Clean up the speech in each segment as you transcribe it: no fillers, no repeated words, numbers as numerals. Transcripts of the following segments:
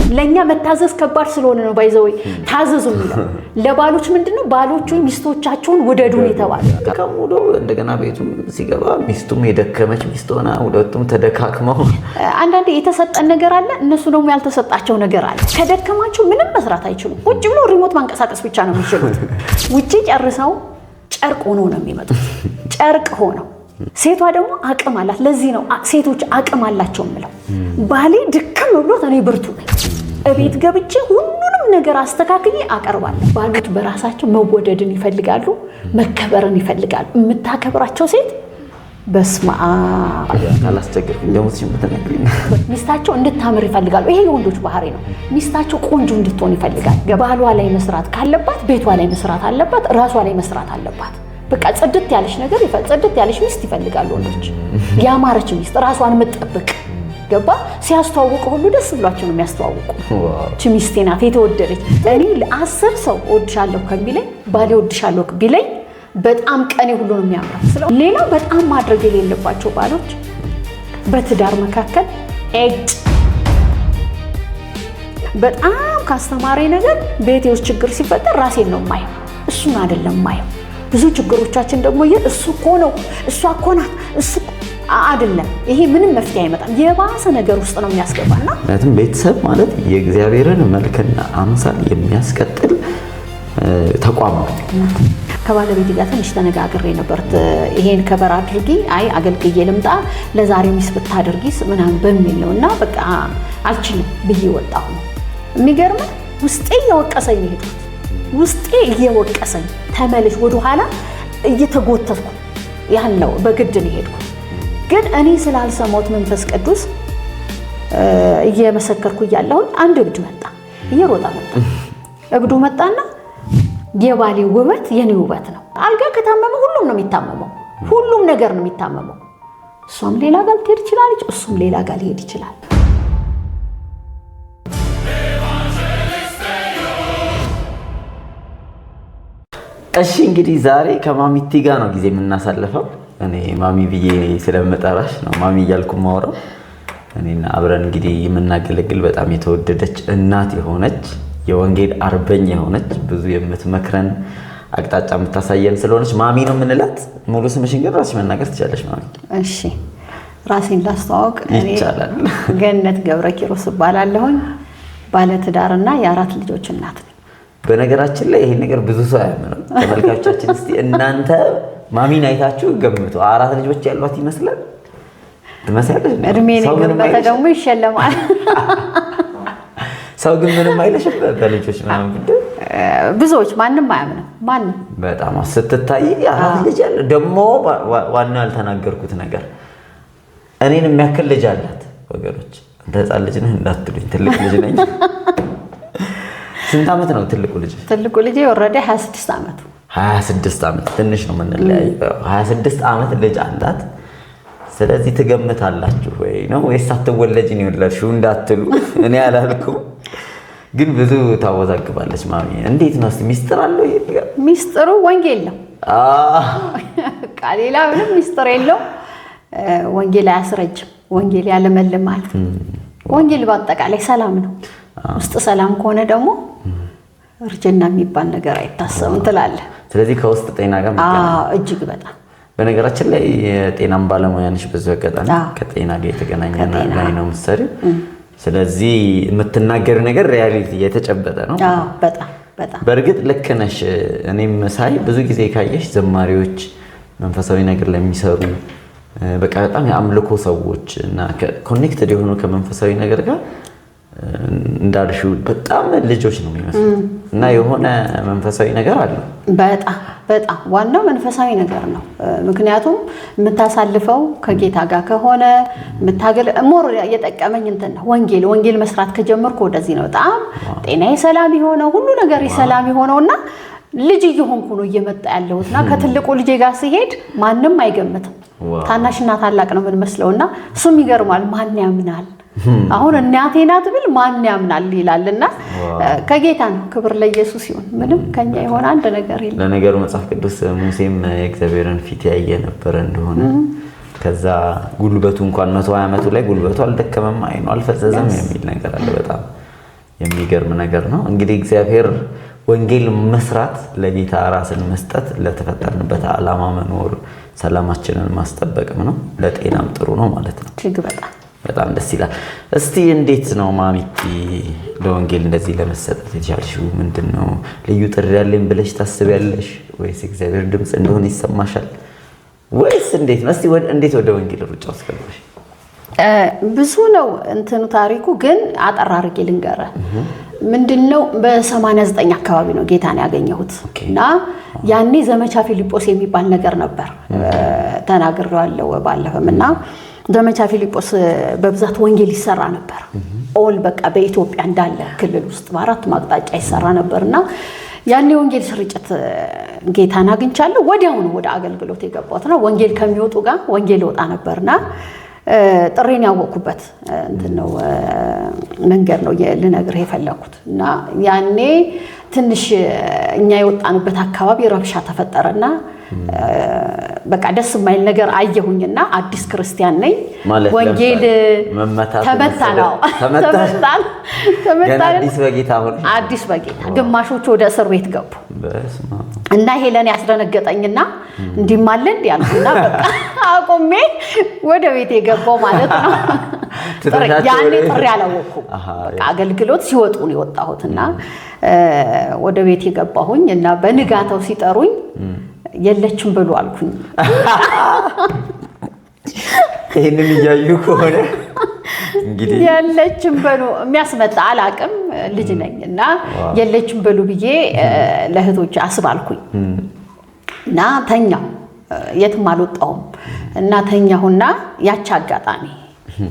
ለእኛ መታዘዝ ከባድ ስለሆነ ነው by the way ታዘዙ የሚለው። ለባሎች ምንድነው? ባሎቹ ሚስቶቻቸውን ውደዱን የተባለ። ከሙሉ እንደገና ቤቱም ሲገባ ሚስቱም የደከመች ሚስት ሆና ሁለቱም ተደካክመው። አንዳንዴ የተሰጠን ነገር አለ፣ እነሱ ደግሞ ያልተሰጣቸው ነገር አለ። ከደከማቸው ምንም መስራት አይችሉም። ቁጭ ብሎ remote ማንቀሳቀስ ብቻ ነው የሚችሉት። ውጭ ጨርሰው ጨርቅ ሆነው ነው የሚመጡት። ጨርቅ ሆነው። ሴቷ ደግሞ አቅም አላት። ለዚህ ነው ሴቶች አቅም አላቸው የምለው። ባሌ ድክም ብሎት እኔ ብርቱ ነኝ። እቤት ገብቼ ሁሉንም ነገር አስተካክዬ አቀርባለሁ። ባሎች በራሳቸው መወደድን ይፈልጋሉ፣ መከበርን ይፈልጋሉ። የምታከብራቸው ሴት በስመ አብ። ካላስቸገርኩኝ ደሞዝሽን ብትነግሪኝ። ሚስታቸው እንድታምር ይፈልጋሉ። ይሄ የወንዶች ባህሪ ነው። ሚስታቸው ቆንጆ እንድትሆን ይፈልጋል። ባሏ ላይ መስራት ካለባት ቤቷ ላይ መስራት አለባት፣ ራሷ ላይ መስራት አለባት። በቃ ጽድት ያለች ነገር፣ ጽድት ያለች ሚስት ይፈልጋሉ ወንዶች። ያማረች ሚስት፣ ራሷን የምትጠብቅ፣ ገባ? ሲያስተዋውቁ ሁሉ ደስ ብሏቸው ነው የሚያስተዋውቁ። እቺ ሚስቴ ናት የተወደደች። እኔ ለ10 ሰው እወድሻለሁ ከሚለኝ ባሌ እወድሻለሁ ቢለኝ በጣም ቀኔ ሁሉ ነው የሚያምረው። ሌላው በጣም ማድረግ የሌለባቸው ባሎች በትዳር መካከል ኤጭ። በጣም ካስተማረኝ ነገር ቤቴ ውስጥ ችግር ሲፈጠር ራሴን ነው የማየው፣ እሱን አይደለም የማየው። ብዙ ችግሮቻችን ደግሞ እሱ እኮ ነው፣ እሷ እኮ ናት፣ እሱ አይደለም። ይሄ ምንም መፍትሄ አይመጣም፣ የባሰ ነገር ውስጥ ነው የሚያስገባና። ምክንያቱም ቤተሰብ ማለት የእግዚአብሔርን መልክና አምሳል የሚያስቀጥል ተቋም ነው። ከባለቤት ጋር ትንሽ ተነጋግሬ ነበር። ይሄን ከበር አድርጊ፣ አይ አገልግዬ ልምጣ፣ ለዛሬ miss ብታደርጊስ ምናምን በሚል ነው እና በቃ አልችልም ብዬ ወጣሁ ነው። የሚገርምህ ውስጤ እየወቀሰኝ ነው የሄድኩት። ውስጤ እየወቀሰኝ ተመልሽ ወደኋላ እየተጎተትኩ ያለው በግድ ነው የሄድኩት። ግን እኔ ስላልሰማሁት መንፈስ ቅዱስ እየመሰከርኩ እያለሁኝ አንድ እብድ መጣ፣ እየሮጠ መጣ። እብዱ መጣና የባሌ ውበት የኔ ውበት ነው። አልጋ ከታመመ ሁሉም ነው የሚታመመው፣ ሁሉም ነገር ነው የሚታመመው። እሷም ሌላ ጋር ልትሄድ ትችላለች፣ እሱም ሌላ ጋር ሊሄድ ይችላል። እሺ እንግዲህ ዛሬ ከማሚቲ ጋር ነው ጊዜ የምናሳልፈው። እኔ ማሚ ብዬ ስለምጠራሽ ነው ማሚ እያልኩ የማወራው። እኔና አብረን እንግዲህ የምናገለግል በጣም የተወደደች እናት የሆነች፣ የወንጌል አርበኛ የሆነች፣ ብዙ የምትመክረን፣ አቅጣጫ የምታሳየን ስለሆነች ማሚ ነው የምንላት። ሙሉ ስምሽን ግን ራስሽ መናገር ትችላለሽ ማሚ። እሺ ራሴን ላስተዋውቅ። እኔ ይቻላል። ገነት ገብረ ኪሮስ እባላለሁኝ። ባለትዳርና የአራት ልጆች እናት ነኝ። በነገራችን ላይ ይሄን ነገር ብዙ ሰው አያምንም። ተመልካቾቻችን እስቲ እናንተ ማሚን አይታችሁ ገምቱ። አራት ልጆች ያሏት ይመስላል? ትመስያለሽ? እድሜን ሰው ምንም የገመተ አይልሽም? ደግሞ ይሸለማል። ሰው ግን ምንም አይልሽም በልጆች ምናምን ጉዳይ? ብዙዎች ማንም አያምንም። ማንም። በጣም ስትታይ አራት ልጅ ያለ ደግሞ ዋናው ያልተናገርኩት ነገር እኔን የሚያክል ልጅ አላት። ወገኖች አንተ ህፃን ልጅ ነህ እንዳትሉኝ፣ ትልቅ ልጅ ነኝ። ስንት ዓመት ነው ትልቁ ልጅ? ትልቁ ልጄ ወረደ 26 ዓመቱ። 26 ዓመት፣ ትንሽ ነው የምንለያየው። 26 ዓመት ልጅ አላት። ስለዚህ ትገምታላችሁ ወይ ነው ወይስ ሳትወለጂ ነው የወለድሽው እንዳትሉ፣ እኔ አላልኩም። ግን ብዙ ታወዛግባለች ማሚ። እንዴት ነው እስቲ ሚስጥር አለው ይሄ ነገር? ሚስጥሩ ወንጌል ነው። በቃ ሌላ ምንም ሚስጥር የለውም። ወንጌል አያስረጅም። ወንጌል ያለመልማል። ወንጌል በአጠቃላይ ሰላም ነው። ውስጥ ሰላም ከሆነ ደግሞ እርጅና የሚባል ነገር አይታሰብም ትላለህ። ስለዚህ ከውስጥ ጤና ጋር የሚገናኝ። አዎ፣ እጅግ በጣም። በነገራችን ላይ የጤናም ባለሙያ ነሽ። በዚሁ አጋጣሚ ከጤና ጋር የተገናኘ ከጤና። ላይ ነው የምትሰሪው። ስለዚህ የምትናገሪው ነገር reality የተጨበጠ ነው። አዎ፣ በጣም በጣም። በእርግጥ ልክ ነሽ። እኔም ሳይ ብዙ ጊዜ ካየሽ ዘማሪዎች፣ መንፈሳዊ ነገር ለሚሰሩ፣ በቃ በጣም የአምልኮ ሰዎች እና connected የሆኑ ከመንፈሳዊ ነገር ጋር እንዳልሽው በጣም ልጆች ነው የሚመስሉት እና የሆነ መንፈሳዊ ነገር አለው። በጣም በጣም፣ ዋናው መንፈሳዊ ነገር ነው። ምክንያቱም የምታሳልፈው ከጌታ ጋር ከሆነ የምታገል more የጠቀመኝ እንትን ነው ወንጌል። ወንጌል መስራት ከጀመርኩ ወደዚህ ነው በጣም ጤናዬ ሰላም የሆነው፣ ሁሉ ነገር ሰላም የሆነው እና ልጅ እየሆንኩ ነው እየመጣ ያለሁት እና ከትልቁ ልጄ ጋር ሲሄድ ማንም አይገምትም። ታናሽና ታላቅ ነው የምንመስለው እና እሱም ይገርማል። ማን ያምናል? አሁን እናቴ ናት ብል ማን ያምናል ይላል እና ከጌታ ነው። ክብር ለኢየሱስ ይሁን። ምንም ከኛ የሆነ አንድ ነገር የለም። ለነገሩ መጽሐፍ ቅዱስ ሙሴም የእግዚአብሔርን ፊት ያየ ነበረ እንደሆነ፣ ከዛ ጉልበቱ እንኳን 120 ዓመቱ ላይ ጉልበቱ አልደከመም፣ አይኑ አልፈዘዘም የሚል ነገር አለ። በጣም የሚገርም ነገር ነው። እንግዲህ እግዚአብሔር ወንጌል መስራት፣ ለጌታ ራስን መስጠት፣ ለተፈጠርንበት ዓላማ መኖር፣ ሰላማችንን ማስጠበቅም ነው። ለጤናም ጥሩ ነው ማለት ነው። እጅግ በጣም። በጣም ደስ ይላል። እስቲ እንዴት ነው ማሚቲ ለወንጌል እንደዚህ ለመሰጠት የቻልሽው? ምንድን ነው ልዩ ጥሪ ያለኝ ብለሽ ታስቢያለሽ ወይስ እግዚአብሔር ድምፅ እንደሆነ ይሰማሻል ወይስ እንዴት ነው? እስቲ እንዴት ወደ ወንጌል ሩጫ ውስጥ ገባሽ? ብዙ ነው እንትኑ ታሪኩ፣ ግን አጠር አድርጌ ልንገርህ። ምንድነው በ89 አካባቢ ነው ጌታን ያገኘሁት እና ያኔ ዘመቻ ፊልጶስ የሚባል ነገር ነበር፣ ተናግሬዋለሁ ባለፈም። እና ዘመቻ ፊልጶስ በብዛት ወንጌል ይሰራ ነበር። All በቃ በኢትዮጵያ እንዳለ ክልል ውስጥ በአራቱም አቅጣጫ ይሰራ ነበር እና ያኔ ወንጌል ስርጭት ጌታን አግኝቻለሁ። ወዲያውኑ ወደ አገልግሎት የገባሁት ነው። ወንጌል ከሚወጡ ጋር ወንጌል ወጣ ነበርና ጥሬን ያወቅኩበት እንትን ነው፣ መንገድ ነው ልነግርህ የፈለኩት። እና ያኔ ትንሽ እኛ የወጣንበት አካባቢ ረብሻ ተፈጠረና በቃ ደስ የማይል ነገር አየሁኝና አዲስ ክርስቲያን ነኝ። ማለት ወንጌል ለምሳሌ መመታት ተመታ ነው። ተመታ? ተመታን። ገና ተመታን። አዲስ በጌታ ሆነሽ? አዲስ በጌታ። ግማሾቹ ወደ እስር ቤት ገቡ። በስመ አብ። እና ይሄ ለእኔ ያስደነገጠኝና እንዲህም አለ እንዲህ አልኩና በቃ አቁሜ ወደ ቤት የገባው ማለት ነው። ትተሻቸው ያኔ ወደ ጥሪ አላወቅኩም። በቃ አገልግሎት ሲወጡ ነው የወጣሁት እና ወደ ቤት የገባሁኝ እና በንጋታው ሲጠሩኝ የለችም ብሎ አልኩኝ። ይህንን እያዩ ከሆነ እንግዲህ የለችም በሉ፣ የሚያስመጣ አላቅም፣ ልጅ ነኝ እና የለችም በሉ ብዬ ለእህቶች አስባልኩኝ እና ተኛሁ። የትም አልወጣሁም እና ተኛሁና ያቺ አጋጣሚ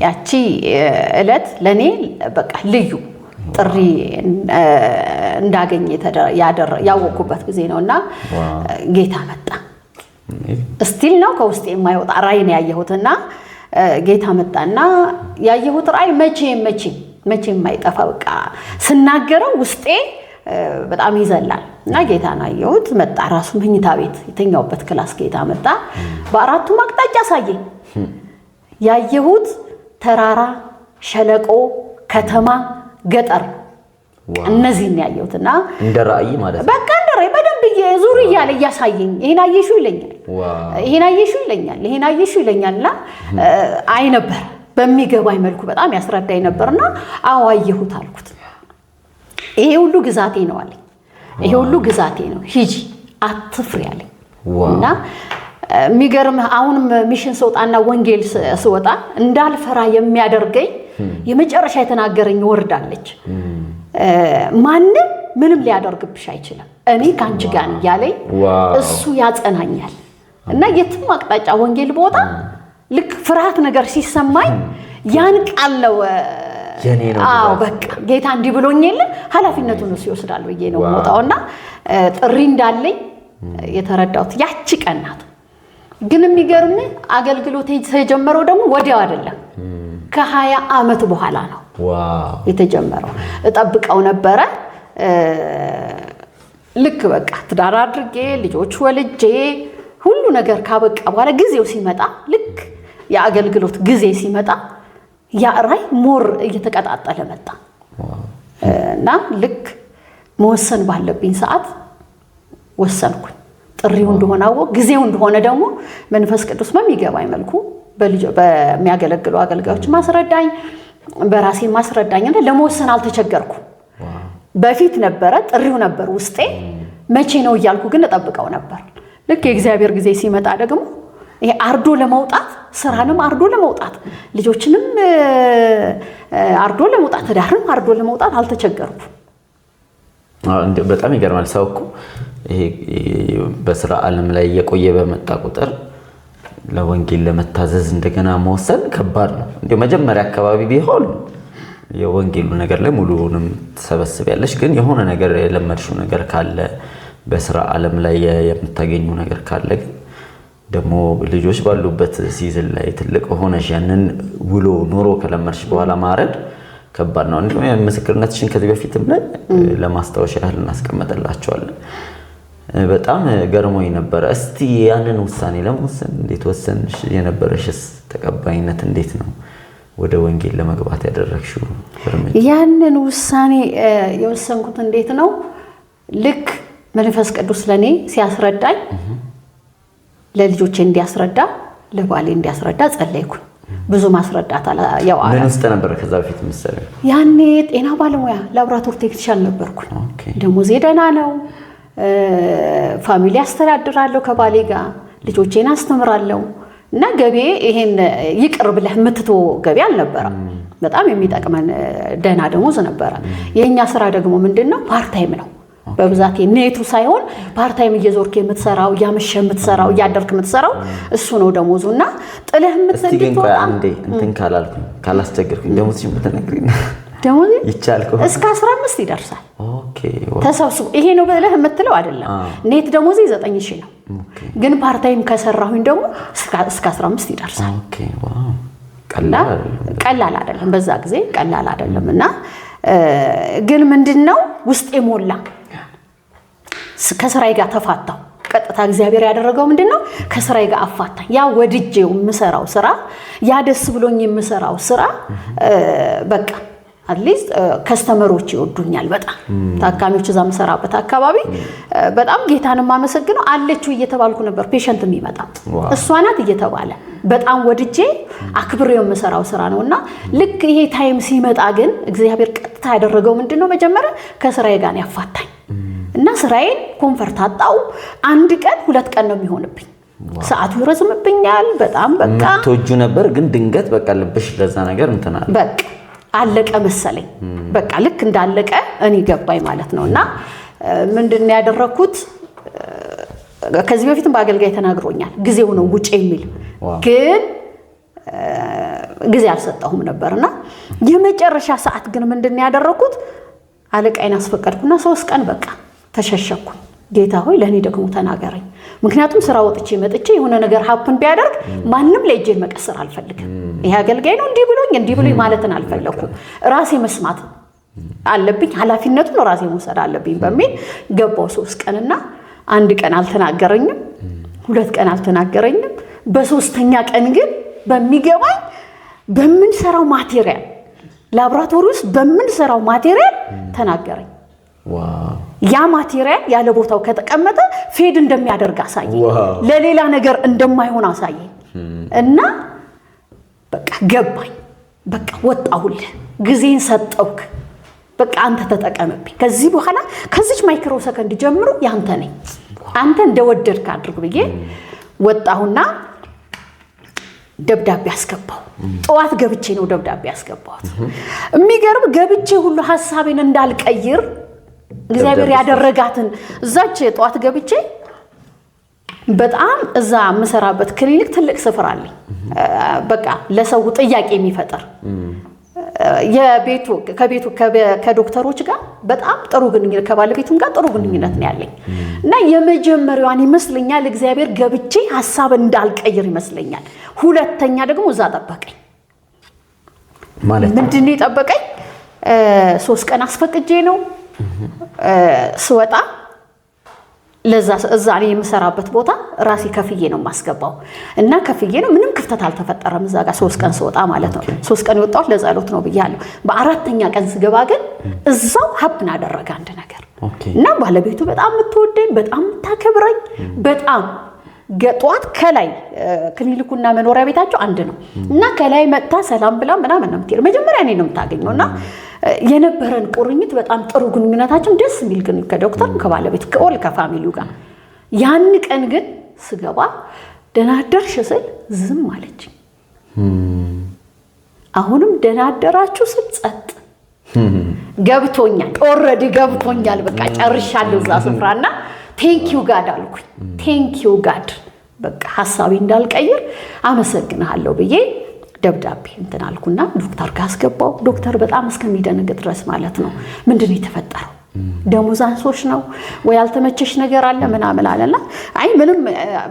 ያቺ እለት ለእኔ በቃ ልዩ ጥሪ እንዳገኝ ያወቅኩበት ጊዜ ነው እና ጌታ መጣ። Still ነው ከውስጥ የማይወጣ ራእይ ነው ያየሁትና ጌታ መጣና ያየሁት ራእይ መቼም መቼም መቼም የማይጠፋ፣ በቃ ስናገረው ውስጤ በጣም ይዘላል። እና ጌታን አየሁት። መጣ ራሱ መኝታ ቤት የተኛውበት class ጌታ መጣ። በአራቱም አቅጣጫ አሳየኝ። ያየሁት ተራራ፣ ሸለቆ፣ ከተማ፣ ገጠር፣ እነዚህን ያየሁት እና እንደ ራእይ ማለት ነው። በቃ እንደ ራእይ በደንብ ዙር እያለ እያሳየኝ ይሄን አየሽው ይለኛል፣ ይሄን አየሽው ይለኛል፣ ይሄን አየሽው ይለኛል። እና አይ ነበር፣ በሚገባኝ መልኩ በጣም ያስረዳኝ ነበርና አዎ አየሁት አልኩት። ይሄ ሁሉ ግዛቴ ነው አለኝ። ይሄ ሁሉ ግዛቴ ነው፣ ሂጂ አትፍሪ አለኝ። እና የሚገርምህ አሁንም mission ስወጣና ወንጌል ስወጣ እንዳልፈራ የሚያደርገኝ የመጨረሻ የተናገረኝ word አለች። ማንም ምንም ሊያደርግብሽ አይችልም፣ እኔ ከአንቺ ጋር ነኝ እያለኝ እሱ ያጸናኛል። እና የትም አቅጣጫ ወንጌል ቦታ ልክ ፍርሃት ነገር ሲሰማኝ ያን ቃል ነው የኔ ነው አዎ ግዛት። በቃ ጌታ እንዲህ ብሎኝ የለ ኃላፊነቱን እሱ ይወስዳል ብዬ ነው የምወጣውና ጥሪ እንዳለኝ የተረዳሁት ያቺ ቀን ናት። ግን የሚገርምህ አገልግሎት የተጀመረው ደግሞ ወዲያው አይደለም፣ ከ20 ዓመት በኋላ ነው የተጀመረው። እጠብቀው ነበረ። ልክ በቃ ትዳር አድርጌ ልጆች ወልጄ ሁሉ ነገር ካበቃ በኋላ ጊዜው ሲመጣ፣ ልክ የአገልግሎት ጊዜ ሲመጣ ያ ራዕይ more እየተቀጣጠለ መጣ እና ልክ መወሰን ባለብኝ ሰዓት ወሰንኩኝ። ጥሪው እንደሆነ አወቅ፣ ጊዜው እንደሆነ ደግሞ መንፈስ ቅዱስ በሚገባኝ መልኩ በሚያገለግሉ አገልጋዮች ማስረዳኝ፣ በራሴ ማስረዳኝ እና ለመወሰን አልተቸገርኩም። በፊት ነበረ ጥሪው ነበር ውስጤ፣ መቼ ነው እያልኩ ግን እጠብቀው ነበር። ልክ የእግዚአብሔር ጊዜ ሲመጣ ደግሞ ይሄ አርዶ ለመውጣት፣ ስራንም አርዶ ለመውጣት፣ ልጆችንም አርዶ ለመውጣት፣ ትዳርም አርዶ ለመውጣት አልተቸገርኩም። አዎ፣ በጣም ይገርማል። ሰው እኮ ይሄ በስራ ዓለም ላይ እየቆየ በመጣ ቁጥር ለወንጌል ለመታዘዝ እንደገና መወሰን ከባድ ነው። እንዲሁ መጀመሪያ አካባቢ ቢሆን የወንጌሉ ነገር ላይ ሙሉውንም ትሰበስቢያለሽ። ግን የሆነ ነገር የለመድሽው ነገር ካለ፣ በስራ ዓለም ላይ የምታገኙ ነገር ካለ፣ ግን ደግሞ ልጆች ባሉበት season ላይ ትልቅ ሆነሽ ያንን ውሎ ኑሮ ከለመድሽ በኋላ ማረድ ከባድ ነው። እንዲሁም ምስክርነትሽን ከዚህ በፊትም ላይ ለማስታወሻ ያህል እናስቀምጥላቸዋለን። በጣም ገርሞኝ ነበረ። እስቲ ያንን ውሳኔ ለመወሰን እንዴት ወሰንሽ? የነበረሽስ ተቀባይነት እንዴት ነው? ወደ ወንጌል ለመግባት ያደረግሽው እርምጃ? ያንን ውሳኔ የወሰንኩት እንዴት ነው? ልክ መንፈስ ቅዱስ ለእኔ ሲያስረዳኝ፣ ለልጆቼ እንዲያስረዳ፣ ለባሌ እንዲያስረዳ ጸለይኩኝ። ብዙ ማስረዳት ያው ምን ውስጥ ነበር ከዛ በፊት የምትሰሪው? ያኔ ጤና ባለሙያ፣ laboratory technician ነበርኩኝ። ደሞዜ ደህና ነው። Family አስተዳድራለሁ ከባሌ ጋር፣ ልጆቼን አስተምራለሁ እና ገቢ ይሄን ይቅር ብለህ የምትተወው ገቢ አልነበረም። በጣም የሚጠቅመን ደህና ደሞዝ ነበረ። የእኛ ስራ ደግሞ ምንድን ነው? Part time ነው በብዛት፣ net ኡ ሳይሆን part time እየዞርክ የምትሰራው፣ እያመሸ የምትሰራው፣ እያደርክ የምትሰራው እሱ ነው ደሞዙ እና ጥለህ እስቲ ግን ቆይ አንዴ፣ እንትን ካላልኩኝ፣ ካላስቸገርኩኝ ደሞዝሽን ብትነግሪኝ። ደሞዜ ይቻል ከሆነ። እስከ 15 ይደርሳል። ተሰብስቦ ይሄ ነው ብለህ የምትለው አይደለም። Net ደሞዜ 9,000 ነው። ግን part time ከሰራሁኝ ደግሞ እስከ 15 ይደርሳል። Okay, wow፣ ቀላል አይደለም። ቀላል አይደለም። በዛ ጊዜ ቀላል አይደለም እና ግን ምንድን ነው፣ ውስጤ ሞላ። ከስራዬ ጋር ተፋታው። ቀጥታ እግዚአብሔር ያደረገው ምንድን ነው? ከስራዬ ጋር አፋታኝ። ያ ወድጄው የምሰራው ስራ፣ ያ ደስ ብሎኝ የምሰራው ስራ፣ በቃ at least customer ኦች ይወዱኛል በጣም፣ ታካሚዎች እዛ የምሰራበት አካባቢ በጣም ጌታን የማመሰግነው አለችው እየተባልኩ ነበር patient የሚመጣ፣ እሷ ናት እየተባለ፣ በጣም ወድጄ አክብሬው የምሰራው ስራ ነው እና ልክ ይሄ time ሲመጣ ግን እግዚአብሔር ቀጥታ ያደረገው ምንድን ነው? መጀመሪያ ከስራዬ ጋር ያፋታኝ እና ስራዬን comfort አጣው። አንድ ቀን ሁለት ቀን ነው የሚሆንብኝ። ሰዓቱ ይረዝምብኛል በጣም በቃ። የምትወጂው ነበር ግን ድንገት በቃ ልብሽ ለዛ ነገር እንትን አለ። በቃ አለቀ መሰለኝ። በቃ ልክ እንዳለቀ እኔ ገባኝ ማለት ነው። እና ምንድን ነው ያደረግኩት? ከዚህ በፊትም በአገልጋይ ተናግሮኛል። ጊዜው ነው ውጭ የሚል፣ ግን ጊዜ አልሰጠሁም ነበርና የመጨረሻ ሰዓት ግን ምንድን ነው ያደረግኩት? አለቃዬን አስፈቀድኩና 3 ቀን በቃ ተሸሸኩኝ። ጌታ ሆይ ለእኔ ደግሞ ተናገረኝ። ምክንያቱም ስራ ወጥቼ መጥቼ የሆነ ነገር happen ቢያደርግ ማንም ላይ እጄን መቀሰር አልፈልግም። ይሄ አገልጋይ ነው እንዲህ ብሎኝ እንዲህ ብሎኝ ማለትን አልፈለኩም። ራሴ መስማት አለብኝ፣ ኃላፊነቱን ራሴ መውሰድ አለብኝ በሚል ገባው 3 ቀንና አንድ ቀን አልተናገረኝም፣ 2 ቀን አልተናገረኝም። በሶስተኛ ቀን ግን በሚገባኝ በምንሰራው material፣ ላቦራቶሪ ውስጥ በምንሰራው material ተናገረኝ። ያ material ያለ ቦታው ከተቀመጠ fade እንደሚያደርግ አሳየኝ። ለሌላ ነገር እንደማይሆን አሳየኝ እና በቃ ገባኝ። በቃ ወጣሁልህ፣ ጊዜን ሰጠውክ፣ በቃ አንተ ተጠቀምብኝ። ከዚህ በኋላ ከዚች micro second ጀምሮ ያንተ ነኝ፣ አንተ እንደወደድክ አድርግ ብዬ ወጣሁና ደብዳቤ አስገባው። ጠዋት ገብቼ ነው ደብዳቤ ያስገባሁት። የሚገርም፣ ገብቼ ሁሉ ሀሳቤን እንዳልቀይር እግዚአብሔር ያደረጋትን እዛች ጠዋት ገብቼ፣ በጣም እዛ የምሰራበት ክሊኒክ ትልቅ ስፍራ አለኝ። በቃ ለሰው ጥያቄ የሚፈጥር፣ የቤቱ ከቤቱ ከዶክተሮች ጋር በጣም ጥሩ ግንኙነት፣ ከባለቤቱም ጋር ጥሩ ግንኙነት ነው ያለኝ እና የመጀመሪያዋን ይመስለኛል እግዚአብሔር ገብቼ ሀሳብ እንዳልቀይር ይመስለኛል። ሁለተኛ ደግሞ እዛ ጠበቀኝ። ማለት? ምንድን ነው የጠበቀኝ? 3 ቀን አስፈቅጄ ነው ስወጣ። ለዛ እዛ እኔ የምሰራበት ቦታ ራሴ ከፍዬ ነው የማስገባው እና ከፍዬ ነው፣ ምንም ክፍተት አልተፈጠረም። እዛ ጋር 3 ቀን ስወጣ ማለት ነው። 3 ቀን የወጣሁት ለጸሎት ነው ብያለሁ። በአራተኛ ቀን ስገባ ግን እዛው happen አደረገ አንድ ነገር እና ባለቤቱ በጣም የምትወደኝ፣ በጣም የምታከብረኝ፣ በጣም ጠዋት ከላይ፣ ክሊኒኩና መኖሪያ ቤታቸው አንድ ነው እና ከላይ መጥታ ሰላም ብላ ምናምን ነው የምትሄደው። መጀመሪያ እኔ ነው የምታገኘው እና የነበረን ቁርኝት በጣም ጥሩ፣ ግንኙነታችን ደስ የሚል ግን ከዶክተር፣ ከባለቤቱ፣ ከ all ከ family ው ጋር። ያን ቀን ግን ስገባ ደህና አደርሽ ስል ዝም አለችኝ። አሁንም ደህና አደራችሁ ስል ጸጥ። ገብቶኛል፣ already ገብቶኛል። በቃ ጨርሻለሁ እዛ ስፍራና thank you God አልኩኝ። Thank you God፣ በቃ ሀሳቤ እንዳልቀይር አመሰግንሃለሁ ብዬ ደብዳቤ እንትን አልኩና ዶክተር ጋር አስገባው። ዶክተር በጣም እስከሚደነግጥ ድረስ ማለት ነው። ምንድን ነው የተፈጠረው? ደሞዝ አንሶሽ ነው ወይ ያልተመቸሽ ነገር አለ ምናምን አለና አይ ምንም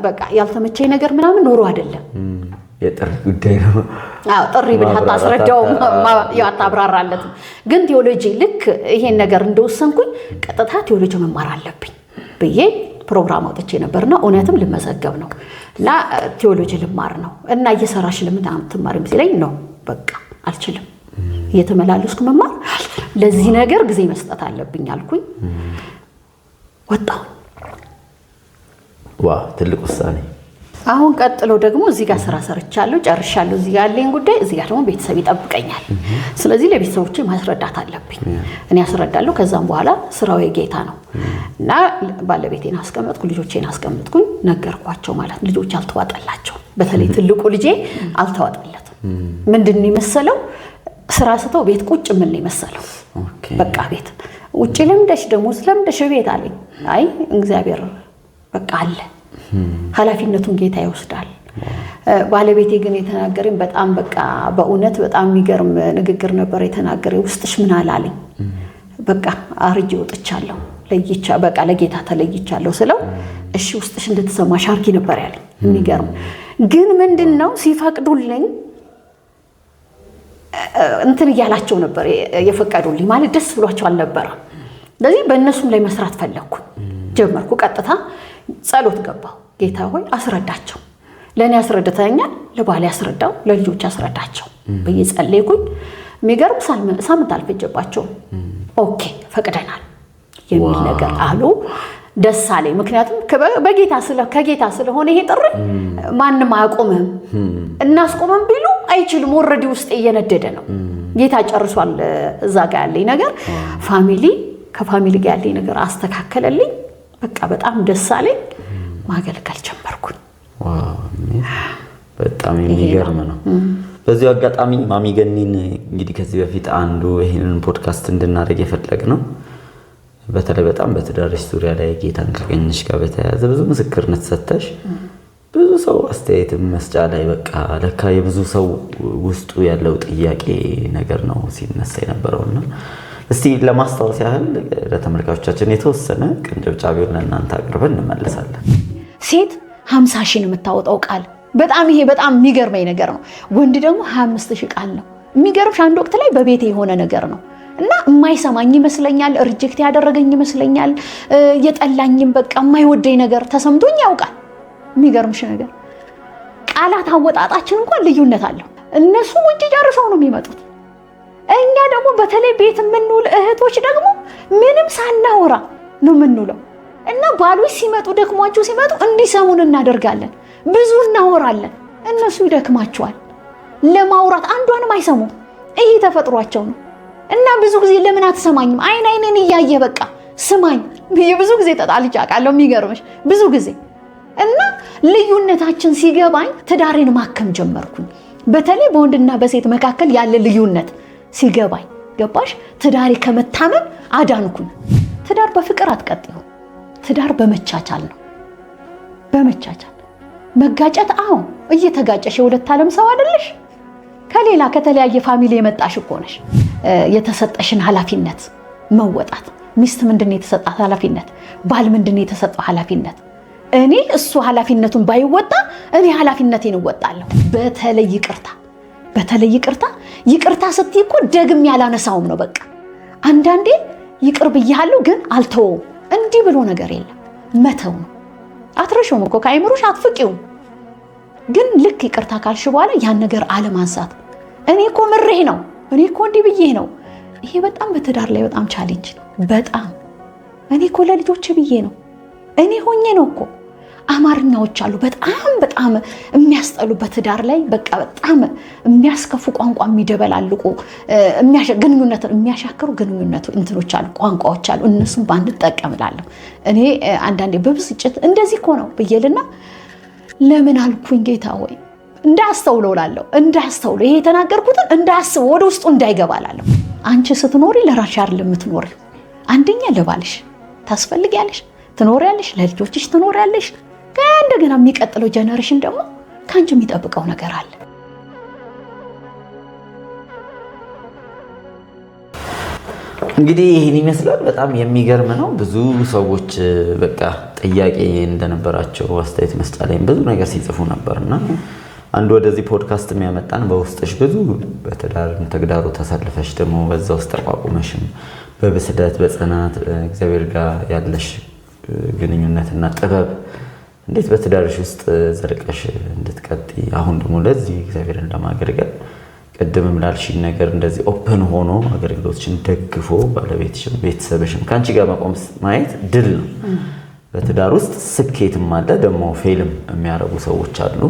በቃ ያልተመቸኝ ነገር ምናምን ኖሮ አይደለም። የጥሪ ጉዳይ ነው። አዎ፣ ጥሪ ብለህ አታስረዳውም፣ ያው አታብራራለትም። ግን ቴዎሎጂ ልክ ይሄን ነገር እንደወሰንኩኝ ቀጥታ ቴዎሎጂ መማር አለብኝ ብዬ ፕሮግራም አውጥቼ ነበርና እውነትም ልመዘገብ ነው እና ቴዎሎጂ ልማር ነው እና እየሰራሽ ለምን አትማሪም ሲለኝ ነው በቃ አልችልም፣ እየተመላለስኩ መማር፣ ለዚህ ነገር ጊዜ መስጠት አለብኝ አልኩኝ። ወጣሁ። Wow፣ ትልቅ ውሳኔ። አሁን ቀጥሎ ደግሞ እዚህ ጋር ስራ ሰርቻለሁ፣ ጨርሻለሁ። እዚህ ጋር ያለኝ ጉዳይ፣ እዚህ ጋር ደግሞ ቤተሰብ ይጠብቀኛል። ስለዚህ ለቤተሰቦቼ ማስረዳት አለብኝ። እኔ አስረዳለሁ። ከዛም በኋላ ስራው የጌታ ነው እና ባለቤቴን አስቀመጥኩ፣ ልጆቼን አስቀመጥኩኝ፣ ነገርኳቸው ማለት ነው። ልጆች አልተዋጠላቸው፣ በተለይ ትልቁ ልጄ አልተዋጠለትም። ምንድን ነው የመሰለው፣ ስራ ስተው ቤት ቁጭ ምን ነው የመሰለው። በቃ ቤት ውጭ ለምደሽ፣ ደሞዝ ለምደሽ ቤት አለኝ። አይ፣ እግዚአብሔር በቃ አለ፣ ኃላፊነቱን ጌታ ይወስዳል። ባለቤቴ ግን የተናገረኝ በጣም በቃ በእውነት በጣም የሚገርም ንግግር ነበር የተናገረኝ። ውስጥሽ ምን አላለኝ። በቃ አርጄ ወጥቻለሁ፣ ለይቻ በቃ ለጌታ ተለይቻለሁ ስለው እሺ ውስጥሽ እንደተሰማሽ አድርጊ ነበር ያለኝ። የሚገርም ግን ምንድን ነው፣ ሲፈቅዱልኝ እንትን እያላቸው ነበር የፈቀዱልኝ፣ ማለት ደስ ብሏቸው አልነበረም። ስለዚህ በእነሱም ላይ መስራት ፈለግኩኝ፣ ጀመርኩ። ቀጥታ ጸሎት ገባሁ። ጌታ ሆይ አስረዳቸው፣ ለእኔ አስረድተኛል፣ ለባሌ አስረዳው፣ ለልጆች አስረዳቸው ብዬ ጸለይኩኝ። የሚገርም ሳምንት አልፈጀባቸውም። Okay ፈቅደናል የሚል ነገር አሉ። ደስ አለኝ። ምክንያቱም በጌታ ከጌታ ስለሆነ ይሄ ጥሪ ማንም አያቆምህም። እናስቆምም ቢሉ አይችልም። Already ውስጤ እየነደደ ነው። ጌታ ጨርሷል። እዛ ጋር ያለኝ ነገር family ከ family ጋር ያለኝ ነገር አስተካከለልኝ። በቃ በጣም ደስ አለኝ። ማገልገል ጀመርኩኝ። በጣም የሚገርም ነው። በዚሁ አጋጣሚ ማሚ ገኒን እንግዲህ ከዚህ በፊት አንዱ ይህንን ፖድካስት እንድናደርግ የፈለግነው በተለይ በጣም በትዳርሽ ዙሪያ ላይ ጌታን ካገኘሽ ጋር በተያያዘ ብዙ ምስክርነት ሰጥተሽ ብዙ ሰው አስተያየት መስጫ ላይ በቃ ለካ የብዙ ሰው ውስጡ ያለው ጥያቄ ነገር ነው ሲነሳ የነበረውና እስቲ ለማስታወስ ያህል ለተመልካቾቻችን የተወሰነ ቅንጭብጫቢውን ለእናንተ አቅርበን እንመለሳለን። ሴት 50 ሺህ ነው የምታወጣው ቃል። በጣም ይሄ በጣም የሚገርመኝ ነገር ነው። ወንድ ደግሞ 25 ሺህ ቃል ነው። የሚገርምሽ አንድ ወቅት ላይ በቤቴ የሆነ ነገር ነው እና የማይሰማኝ ይመስለኛል፣ reject ያደረገኝ ይመስለኛል፣ የጠላኝም በቃ የማይወደኝ ነገር ተሰምቶኝ ያውቃል። የሚገርምሽ ነገር ቃላት አወጣጣችን እንኳን ልዩነት አለው። እነሱ ውጭ ጨርሰው ነው የሚመጡት። እኛ ደግሞ በተለይ ቤት የምንውል እህቶች ደግሞ ምንም ሳናወራ ነው የምንውለው እና ባሎች ሲመጡ ደክሟቸው ሲመጡ እንዲሰሙን እናደርጋለን። ብዙ እናወራለን፣ እነሱ ይደክማቸዋል ለማውራት፣ አንዷንም አይሰሙም። ይሄ ተፈጥሯቸው ነው። እና ብዙ ጊዜ ለምን አትሰማኝም? አይን አይኔን እያየ በቃ ስማኝ ብዬ ብዙ ጊዜ ተጣልቼ አውቃለሁ። የሚገርምሽ ብዙ ጊዜ እና ልዩነታችን ሲገባኝ ትዳሬን ማከም ጀመርኩኝ። በተለይ በወንድና በሴት መካከል ያለ ልዩነት ሲገባኝ፣ ገባሽ? ትዳሬ ከመታመም አዳንኩኝ። ትዳር በፍቅር አትቀጥዩ። ትዳር በመቻቻል ነው። በመቻቻል መጋጨት፣ አዎ እየተጋጨሽ፣ የሁለት ዓለም ሰው አይደለሽ? ከሌላ ከተለያየ family የመጣሽ እኮ ነሽ። የተሰጠሽን ኃላፊነት መወጣት። ሚስት ምንድን ነው የተሰጣት ኃላፊነት? ባል ምንድን ነው የተሰጠው ኃላፊነት? እኔ እሱ ኃላፊነቱን ባይወጣ እኔ ኃላፊነቴን እወጣለሁ። በተለይ ይቅርታ፣ በተለይ ይቅርታ። ይቅርታ ስትይ እኮ ደግሜ ያላነሳውም ነው በቃ። አንዳንዴ ይቅር ብያለሁ ግን አልተወውም። እንዲህ ብሎ ነገር የለም፣ መተው ነው። አትረሺውም እኮ፣ ከአይምሮሽ አትፍቂውም። ግን ልክ ይቅርታ ካልሽ በኋላ ያን ነገር አለማንሳት። እኔ እኮ ምሬህ ነው፣ እኔ እኮ እንዲህ ብዬ ነው። ይሄ በጣም በትዳር ላይ በጣም challenge ነው። በጣም እኔ እኮ ለልጆች ብዬ ነው፣ እኔ ሆኜ ነው እኮ። አማርኛዎች አሉ በጣም በጣም የሚያስጠሉ፣ በትዳር ላይ በቃ በጣም የሚያስከፉ፣ ቋንቋ የሚደበላልቁ፣ ግንኙነትን የሚያሻክሩ ግንኙነቱ እንትኖች አሉ፣ ቋንቋዎች አሉ። እነሱም ባንጠቀም እላለሁ። እኔ አንዳንዴ በብስጭት እንደዚህ እኮ ነው ብዬልና ለምን አልኩኝ ጌታ ሆይ እንዳስተውለው እላለሁ። እንዳስተውለው፣ ይሄ የተናገርኩትን እንዳስበው፣ ወደ ውስጡ እንዳይገባ እላለሁ። አንቺ ስትኖሪ ለራስሽ አይደለም የምትኖሪው። አንደኛ ለባልሽ ታስፈልጊያለሽ፣ ትኖሪያለሽ፣ ለልጆችሽ ትኖሪያለሽ። እንደገና የሚቀጥለው generation ደግሞ ከአንቺ የሚጠብቀው ነገር አለ። እንግዲህ ይህን ይመስላል። በጣም የሚገርም ነው። ብዙ ሰዎች በቃ ጥያቄ እንደነበራቸው አስተያየት መስጫ ላይ ብዙ ነገር ሲጽፉ ነበር እና አንዱ ወደዚህ ፖድካስት የሚያመጣን በውስጥሽ ብዙ በትዳር ተግዳሮት ተሰልፈሽ ደግሞ በዛ ውስጥ ተቋቁመሽም በብስለት፣ በጽናት፣ እግዚአብሔር ጋር ያለሽ ግንኙነትና ጥበብ እንዴት በትዳርሽ ውስጥ ዘልቀሽ እንድትቀጥይ፣ አሁን ደግሞ ለዚህ እግዚአብሔርን ለማገልገል ቅድምም ላልሽኝ ነገር እንደዚህ open ሆኖ አገልግሎትሽን ደግፎ ባለቤትሽም ቤተሰብሽም ከአንቺ ጋር መቆም ማየት ድል ነው። በትዳር ውስጥ ስኬትም አለ፣ ደግሞ fail ም የሚያደርጉ ሰዎች አሉ።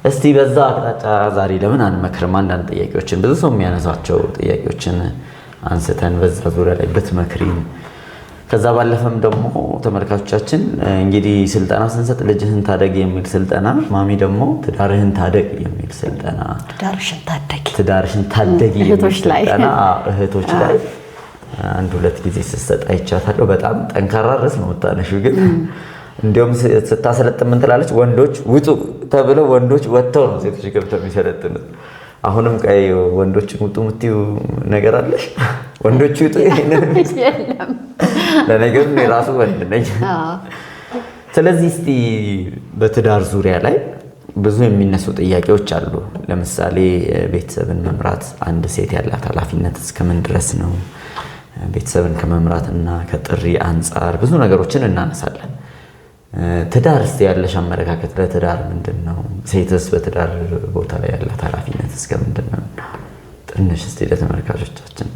እስቲ በዛ አቅጣጫ ዛሬ ለምን አንመክርም? አንዳንድ ጥያቄዎችን ብዙ ሰው የሚያነሳቸው ጥያቄዎችን አንስተን በዛ ዙሪያ ላይ ብትመክሪን። ከዛ ባለፈም ደግሞ ተመልካቾቻችን እንግዲህ ስልጠና ስንሰጥ ልጅህን ታደግ የሚል ስልጠና፣ ማሚ ደግሞ ትዳርህን ታደግ የሚል ስልጠና፣ ትዳርሽን ታደጊ ትዳርሽን ታደጊ የሚል ስልጠና እህቶች ላይ አንድ ሁለት ጊዜ ስትሰጥ አይቻታለሁ። በጣም ጠንካራ ርዕስ ነው የምታነሺው። ግን እንዲያውም ስታሰለጥን ምን ትላለች? ወንዶች ውጡ ተብለው ወንዶች ወጥተው ነው ሴቶች ገብተው የሚሰለጥኑት። አሁንም ቀይ ወንዶችን ውጡ የምትይው ነገር አለሽ? ወንዶች ውጡ። ለነገሩ እኔ ራሱ ወንድ ነኝ። ስለዚህ እስቲ በትዳር ዙሪያ ላይ ብዙ የሚነሱ ጥያቄዎች አሉ። ለምሳሌ ቤተሰብን መምራት አንድ ሴት ያላት ኃላፊነት እስከምን ድረስ ነው? ቤተሰብን ከመምራትና ከጥሪ አንጻር ብዙ ነገሮችን እናነሳለን። ትዳር እስቲ ያለሽ አመለካከት ለትዳር ምንድን ነው? ሴትስ በትዳር ቦታ ላይ ያላት ኃላፊነት እስከ ምንድን ነው? ትንሽ እስቲ ለተመልካቾቻችን።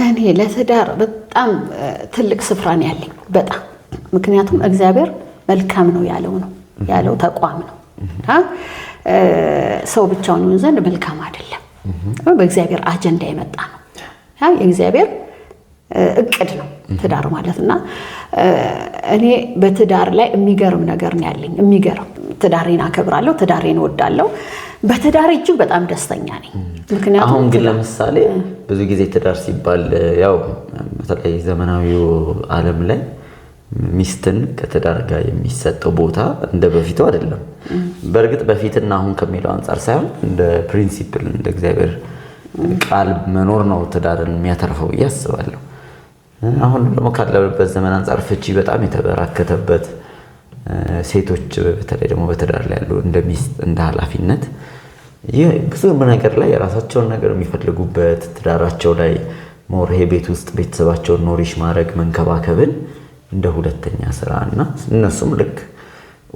እኔ ለትዳር በጣም ትልቅ ስፍራ ነው ያለኝ፣ በጣም ምክንያቱም እግዚአብሔር መልካም ነው ያለው ነው ያለው ተቋም ነው። ሰው ብቻውን ይሆን ዘንድ መልካም አይደለም። በእግዚአብሔር አጀንዳ የመጣ ነው። የእግዚአብሔር እቅድ ነው ትዳር ማለት። እና እኔ በትዳር ላይ የሚገርም ነገር ነው ያለኝ። የሚገርም ትዳሬን አከብራለሁ፣ ትዳሬን እወዳለሁ። በትዳር እጅግ በጣም ደስተኛ ነኝ። ምክንያቱም አሁን ግን ለምሳሌ ብዙ ጊዜ ትዳር ሲባል ያው በተለይ ዘመናዊው ዓለም ላይ ሚስትን ከትዳር ጋር የሚሰጠው ቦታ እንደ በፊቱ አይደለም። በእርግጥ በፊትና አሁን ከሚለው አንጻር ሳይሆን እንደ principle እንደ እግዚአብሔር ቃል መኖር ነው ትዳርን የሚያተርፈው ብዬ አስባለሁ። አሁን ደግሞ ካለበት ዘመን አንጻር ፍቺ በጣም የተበራከተበት፣ ሴቶች በተለይ ደግሞ በትዳር ላይ ያሉ እንደ ሚስት እንደ ኃላፊነት ይህ ብዙ ነገር ላይ የራሳቸውን ነገር የሚፈልጉበት፣ ትዳራቸው ላይ more ይሄ ቤት ውስጥ ቤተሰባቸውን nourish ማድረግ መንከባከብን እንደ ሁለተኛ ስራ እና እነሱም ልክ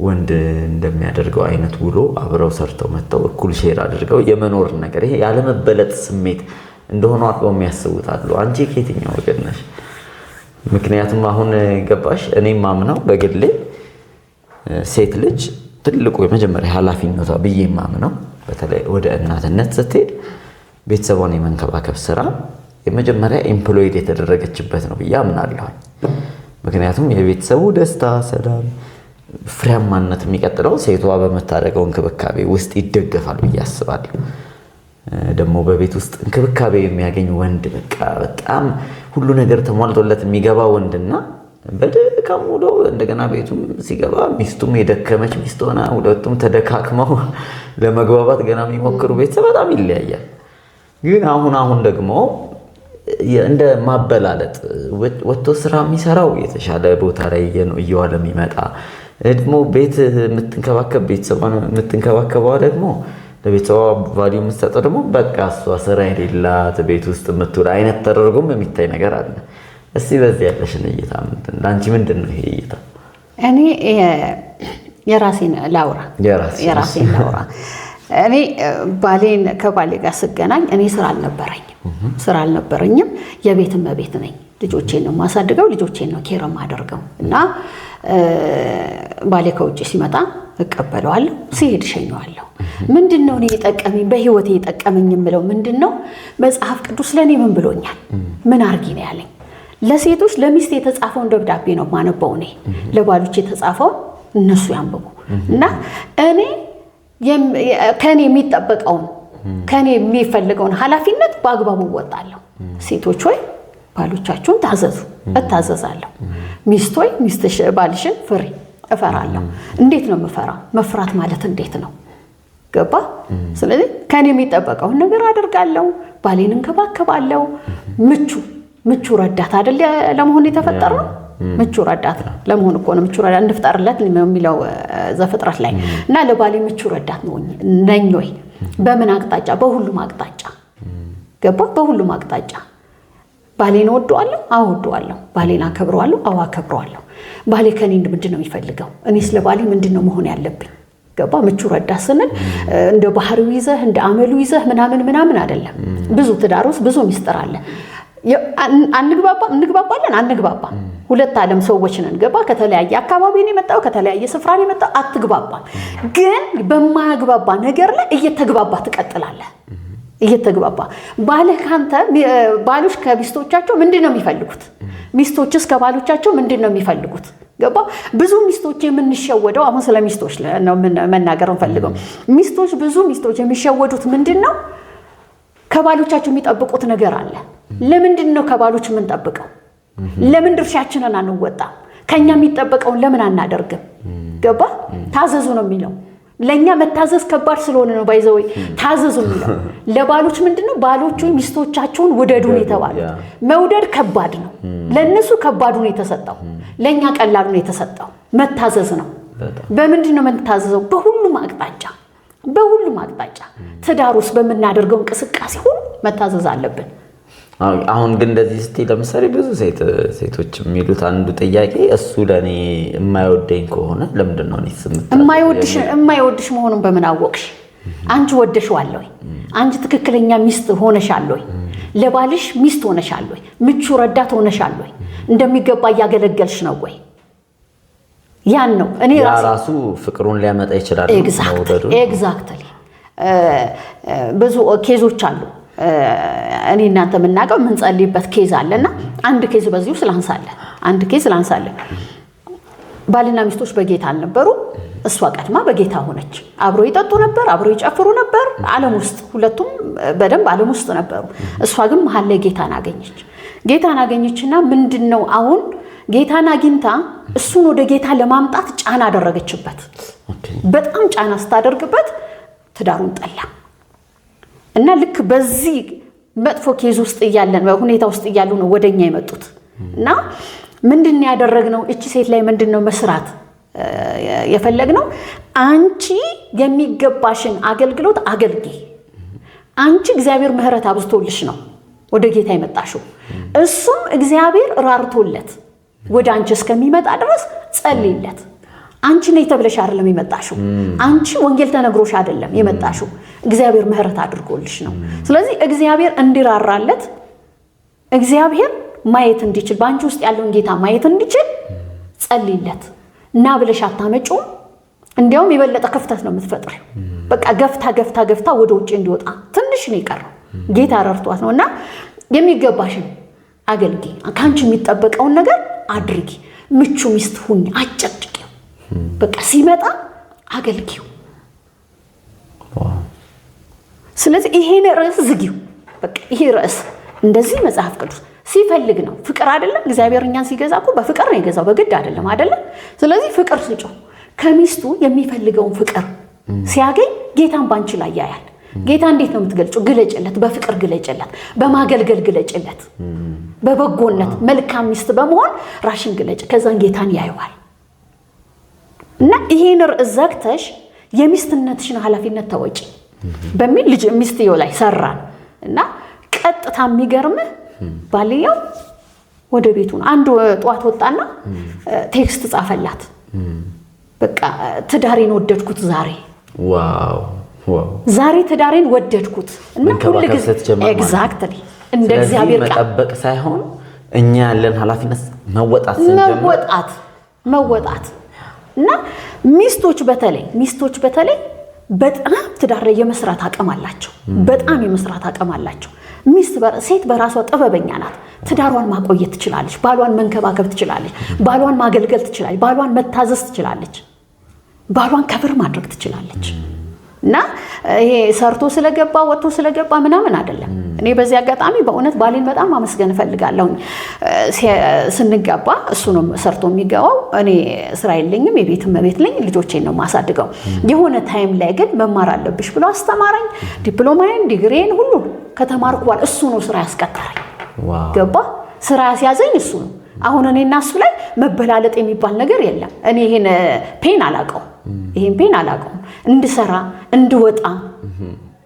ወንድ እንደሚያደርገው አይነት ውሎ አብረው ሰርተው መጥተው እኩል share አድርገው የመኖር ነገር ይሄ ያለመበለጥ ስሜት እንደሆነ አድርገው የሚያስቡት አሉ። አንቺ ከየትኛው ወገን ነሽ? ምክንያቱም አሁን ገባሽ፣ እኔም ማምነው በግሌ ሴት ልጅ ትልቁ የመጀመሪያ ኃላፊነቷ ብዬ ማምነው በተለይ ወደ እናትነት ስትሄድ ቤተሰቧን የመንከባከብ ስራ የመጀመሪያ employed የተደረገችበት ነው ብዬ አምናለሁ። ምክንያቱም የቤተሰቡ ደስታ፣ ሰላም፣ ፍሬያማነት የሚቀጥለው ሴቷ በምታደርገው እንክብካቤ ውስጥ ይደገፋል ብዬ አስባለሁ። ደግሞ በቤት ውስጥ እንክብካቤ የሚያገኝ ወንድ በቃ በጣም ሁሉ ነገር ተሟልቶለት የሚገባ ወንድና በድካም ውሎ እንደገና ቤቱም ሲገባ ሚስቱም የደከመች ሚስት ሆና ሁለቱም ተደካክመው ለመግባባት ገና የሚሞክሩ ቤተሰብ በጣም ይለያያል። ግን አሁን አሁን ደግሞ እንደ ማበላለጥ ወጥቶ ስራ የሚሰራው የተሻለ ቦታ ላይ እየዋለ የሚመጣ፣ ደግሞ ቤት የምትንከባከብ ቤተሰቧን የምትንከባከበዋ ደግሞ ለቤተሰቧ value የምትሰጠው ደግሞ በቃ እሷ ስራ የሌላት ቤት ውስጥ የምትውል አይነት ተደርጎም የሚታይ ነገር አለ። እስቲ በዚህ ያለሽን እይታ ምንድን ለአንቺ ምንድን ነው ይሄ እይታ? እኔ የራሴን ላውራ የራሴን ላውራ። እኔ ባሌን ከባሌ ጋር ስገናኝ እኔ ስራ አልነበረኝም። የቤት እመቤት ነኝ። ልጆቼን ነው የማሳድገው፣ ልጆቼን ነው care የማደርገው እና ባሌ ከውጭ ሲመጣ እቀበለዋለሁ፣ ሲሄድ እሸኘዋለሁ። ምንድን ነው እኔ የጠቀመኝ በህይወቴ የጠቀመኝ የምለው ምንድን ነው? መጽሐፍ ቅዱስ ለእኔ ምን ብሎኛል? ምን አርጊ ነው ያለኝ? ለሴቶች ለሚስት የተጻፈውን ደብዳቤ ነው የማነበው እኔ። ለባሎች የተጻፈውን እነሱ ያንብቡ እና እኔ ከእኔ የሚጠበቀውን ከእኔ የሚፈልገውን ኃላፊነት በአግባቡ እወጣለሁ። ሴቶች ሆይ ባሎቻችሁን ታዘዙ፣ እታዘዛለሁ። ሚስት ሆይ ሚስትሽ ባልሽን ፍሪ፣ እፈራለሁ። እንዴት ነው የምፈራው? መፍራት ማለት እንዴት ነው? ገባ? ስለዚህ ከእኔ የሚጠበቀውን ነገር አደርጋለሁ። ባሌን እንከባከባለሁ። ምቹ ረዳት አይደል ለመሆን የተፈጠረው? ምቹ ረዳት ለመሆን እኮ ነው። ምቹ ረዳት እንፍጠርለት የሚለው ዘፍጥረት ላይ እና ለባሌ ምቹ ረዳት ነኝ ወይ? በምን አቅጣጫ? በሁሉም አቅጣጫ። ገባ? በሁሉም አቅጣጫ ባሌን እወደዋለሁ፣ አዎ እወደዋለሁ። ባሌን አከብረዋለሁ፣ አዎ አከብረዋለሁ። ባሌ ከኔ ምንድን ነው የሚፈልገው? እኔ ስለ ባሌ ምንድን ነው መሆን ያለብኝ? ገባ? ምቹ ረዳት ስንል እንደ ባህሪው ይዘህ እንደ አመሉ ይዘህ ምናምን ምናምን አይደለም። ብዙ ትዳር ውስጥ ብዙ ሚስጥር አለ። አንግባባም፣ እንግባባለን፣ አንግባባም። ሁለት ዓለም ሰዎች ነን። ገባ? ከተለያየ አካባቢ ነው የመጣው፣ ከተለያየ ስፍራ ነው የመጣው። አትግባባም። ግን በማያግባባ ነገር ላይ እየተግባባ ትቀጥላለህ። እየተግባባ ባልህ ካንተ ባሎች ከሚስቶቻቸው ምንድን ነው የሚፈልጉት? ሚስቶችስ ከባሎቻቸው ምንድን ነው የሚፈልጉት? ገባ? ብዙ ሚስቶች የምንሸወደው አሁን ስለ ሚስቶች ነው መናገር እንፈልገው። ሚስቶች ብዙ ሚስቶች የሚሸወዱት ምንድን ነው? ከባሎቻቸው የሚጠብቁት ነገር አለ። ለምንድን ነው ከባሎች የምንጠብቀው? ለምን ድርሻችንን አንወጣም? ከኛ የሚጠበቀውን ለምን አናደርግም? ገባ? ታዘዙ ነው የሚለው። ለእኛ መታዘዝ ከባድ ስለሆነ ነው by the way ታዘዙ የሚለው። ለባሎች ምንድን ነው? ባሎቹ ሚስቶቻቸውን ውደዱ ነው የተባሉት። መውደድ ከባድ ነው። ለእነሱ ከባዱ ነው የተሰጠው፣ ለእኛ ቀላሉ ነው የተሰጠው። መታዘዝ ነው። በምንድን ነው የምንታዘዘው? በሁሉም አቅጣጫ፣ በሁሉም አቅጣጫ ትዳር ውስጥ በምናደርገው እንቅስቃሴ ሁሉ መታዘዝ አለብን። አሁን ግን እንደዚህ ስትይ ለምሳሌ ብዙ ሴቶች የሚሉት አንዱ ጥያቄ እሱ ለእኔ የማይወደኝ ከሆነ ለምንድን ነው እኔስ የምታዘዘው? የማይወድሽ መሆኑን በምን አወቅሽ? አንቺ ወደሽዋል ወይ? አንቺ ትክክለኛ ሚስት ሆነሻል ወይ? ለባልሽ ሚስት ሆነሻል ወይ? ምቹ ረዳት ሆነሻል ወይ? እንደሚገባ እያገለገልሽ ነው ወይ? ያን ነው እኔ ያ ራሱ ፍቅሩን ሊያመጣ ይችላል። Exactly። ብዙ case ኦች አሉ። እኔ እናንተ የምናውቀው የምንጸልይበት case አለና አንድ case በዚሁ ስላንሳለ አንድ case ላንሳለ። ባልና ሚስቶች በጌታ አልነበሩ። እሷ ቀድማ በጌታ ሆነች። አብሮ ይጠጡ ነበር፣ አብሮ ይጨፍሩ ነበር። ዓለም ውስጥ ሁለቱም በደንብ ዓለም ውስጥ ነበሩ። እሷ ግን መሀል ላይ ጌታን አገኘች። ጌታን አገኘችና ምንድን ነው አሁን ጌታን አግኝታ እሱን ወደ ጌታ ለማምጣት ጫና አደረገችበት። በጣም ጫና ስታደርግበት ትዳሩን ጠላ እና ልክ በዚህ መጥፎ case ውስጥ እያለን ሁኔታ ውስጥ እያሉ ነው ወደኛ የመጡት። እና ምንድን ነው ያደረግነው? እቺ ሴት ላይ ምንድን ነው መስራት የፈለግነው? አንቺ የሚገባሽን አገልግሎት አገልጊ። አንቺ እግዚአብሔር ምሕረት አብዝቶልሽ ነው ወደ ጌታ የመጣሽው። እሱም እግዚአብሔር ራርቶለት ወደ አንቺ እስከሚመጣ ድረስ ጸልይለት። አንቺ ነይ ተብለሽ አይደለም የመጣሽው። አንቺ ወንጌል ተነግሮሽ አይደለም የመጣሽው። እግዚአብሔር ምሕረት አድርጎልሽ ነው። ስለዚህ እግዚአብሔር እንዲራራለት፣ እግዚአብሔር ማየት እንዲችል፣ በአንቺ ውስጥ ያለውን ጌታ ማየት እንዲችል ጸልይለት። ና ብለሽ አታመጪውም። እንዲያውም የበለጠ ክፍተት ነው የምትፈጥሪው። በቃ ገፍታ ገፍታ ገፍታ ወደ ውጭ እንዲወጣ ትንሽ ነው የቀረው። ጌታ ረድቷት ነው። እና የሚገባሽን አገልጊ፣ ከአንቺ የሚጠበቀውን ነገር አድርጊ። ምቹ ሚስት ሁኚ፣ አጨቅጭቂው። በቃ ሲመጣ አገልጊው። ስለዚህ ይሄን ርዕስ ዝጊው። በቃ ይሄ ርዕስ እንደዚህ መጽሐፍ ቅዱስ ሲፈልግ ነው። ፍቅር አይደለም። እግዚአብሔር እኛን ሲገዛ እኮ በፍቅር ነው የገዛው፣ በግድ አይደለም አይደለም። ስለዚህ ፍቅር ስጪው። ከሚስቱ የሚፈልገውን ፍቅር ሲያገኝ ጌታን ባንቺ ላይ ያያል። ጌታ እንዴት ነው የምትገልጪው? ግለጭለት፣ በፍቅር ግለጭለት፣ በማገልገል ግለጭለት፣ በበጎነት መልካም ሚስት በመሆን ራሽን ግለጭ። ከዛን ጌታን ያየዋል። እና ይሄን ርዕስ ዘግተሽ የሚስትነትሽን ኃላፊነት ተወጪ በሚል ልጅ ሚስትየው ላይ ሰራን። እና ቀጥታ የሚገርምህ ባልየው ወደ ቤቱ ነው። አንዱ ጠዋት ወጣና text ጻፈላት። በቃ ትዳሬን ወደድኩት ዛሬ። Wow wow! ዛሬ ትዳሬን ወደድኩት። እና ሁሉ ጊዜ exactly እንደ እግዚአብሔር ቃል መጠበቅ ሳይሆን እኛ ያለን ኃላፊነት መወጣት ስንጀምር መወጣት መወጣት። እና ሚስቶች በተለይ በጣም ትዳር ላይ የመስራት አቅም አላቸው። በጣም የመስራት አቅም አላቸው። ሚስት ሴት በራሷ ጥበበኛ ናት። ትዳሯን ማቆየት ትችላለች። ባሏን መንከባከብ ትችላለች። ባሏን ማገልገል ትችላለች። ባሏን መታዘዝ ትችላለች። ባሏን cover ማድረግ ትችላለች። እና ይሄ ሰርቶ ስለገባ ወጥቶ ስለገባ ምናምን አይደለም። እኔ በዚህ አጋጣሚ በእውነት ባሌን በጣም ማመስገን እፈልጋለሁ። ስንጋባ እሱ ነው ሰርቶ የሚገባው። እኔ ስራ የለኝም፣ የቤት እመቤት ነኝ፣ ልጆቼን ነው የማሳድገው። የሆነ time ላይ ግን መማር አለብሽ ብሎ አስተማረኝ። ዲፕሎማዬን፣ ዲግሪዬን ሁሉ ከተማርኩ በኋላ እሱ ነው ስራ ያስቀጠረኝ። ገባ? ስራ ያስያዘኝ እሱ ነው። አሁን እኔ እና እሱ ላይ መበላለጥ የሚባል ነገር የለም። እኔ ይሄን pain አላውቀውም፣ ይሄን pain አላውቀውም። እንድሰራ እንድወጣ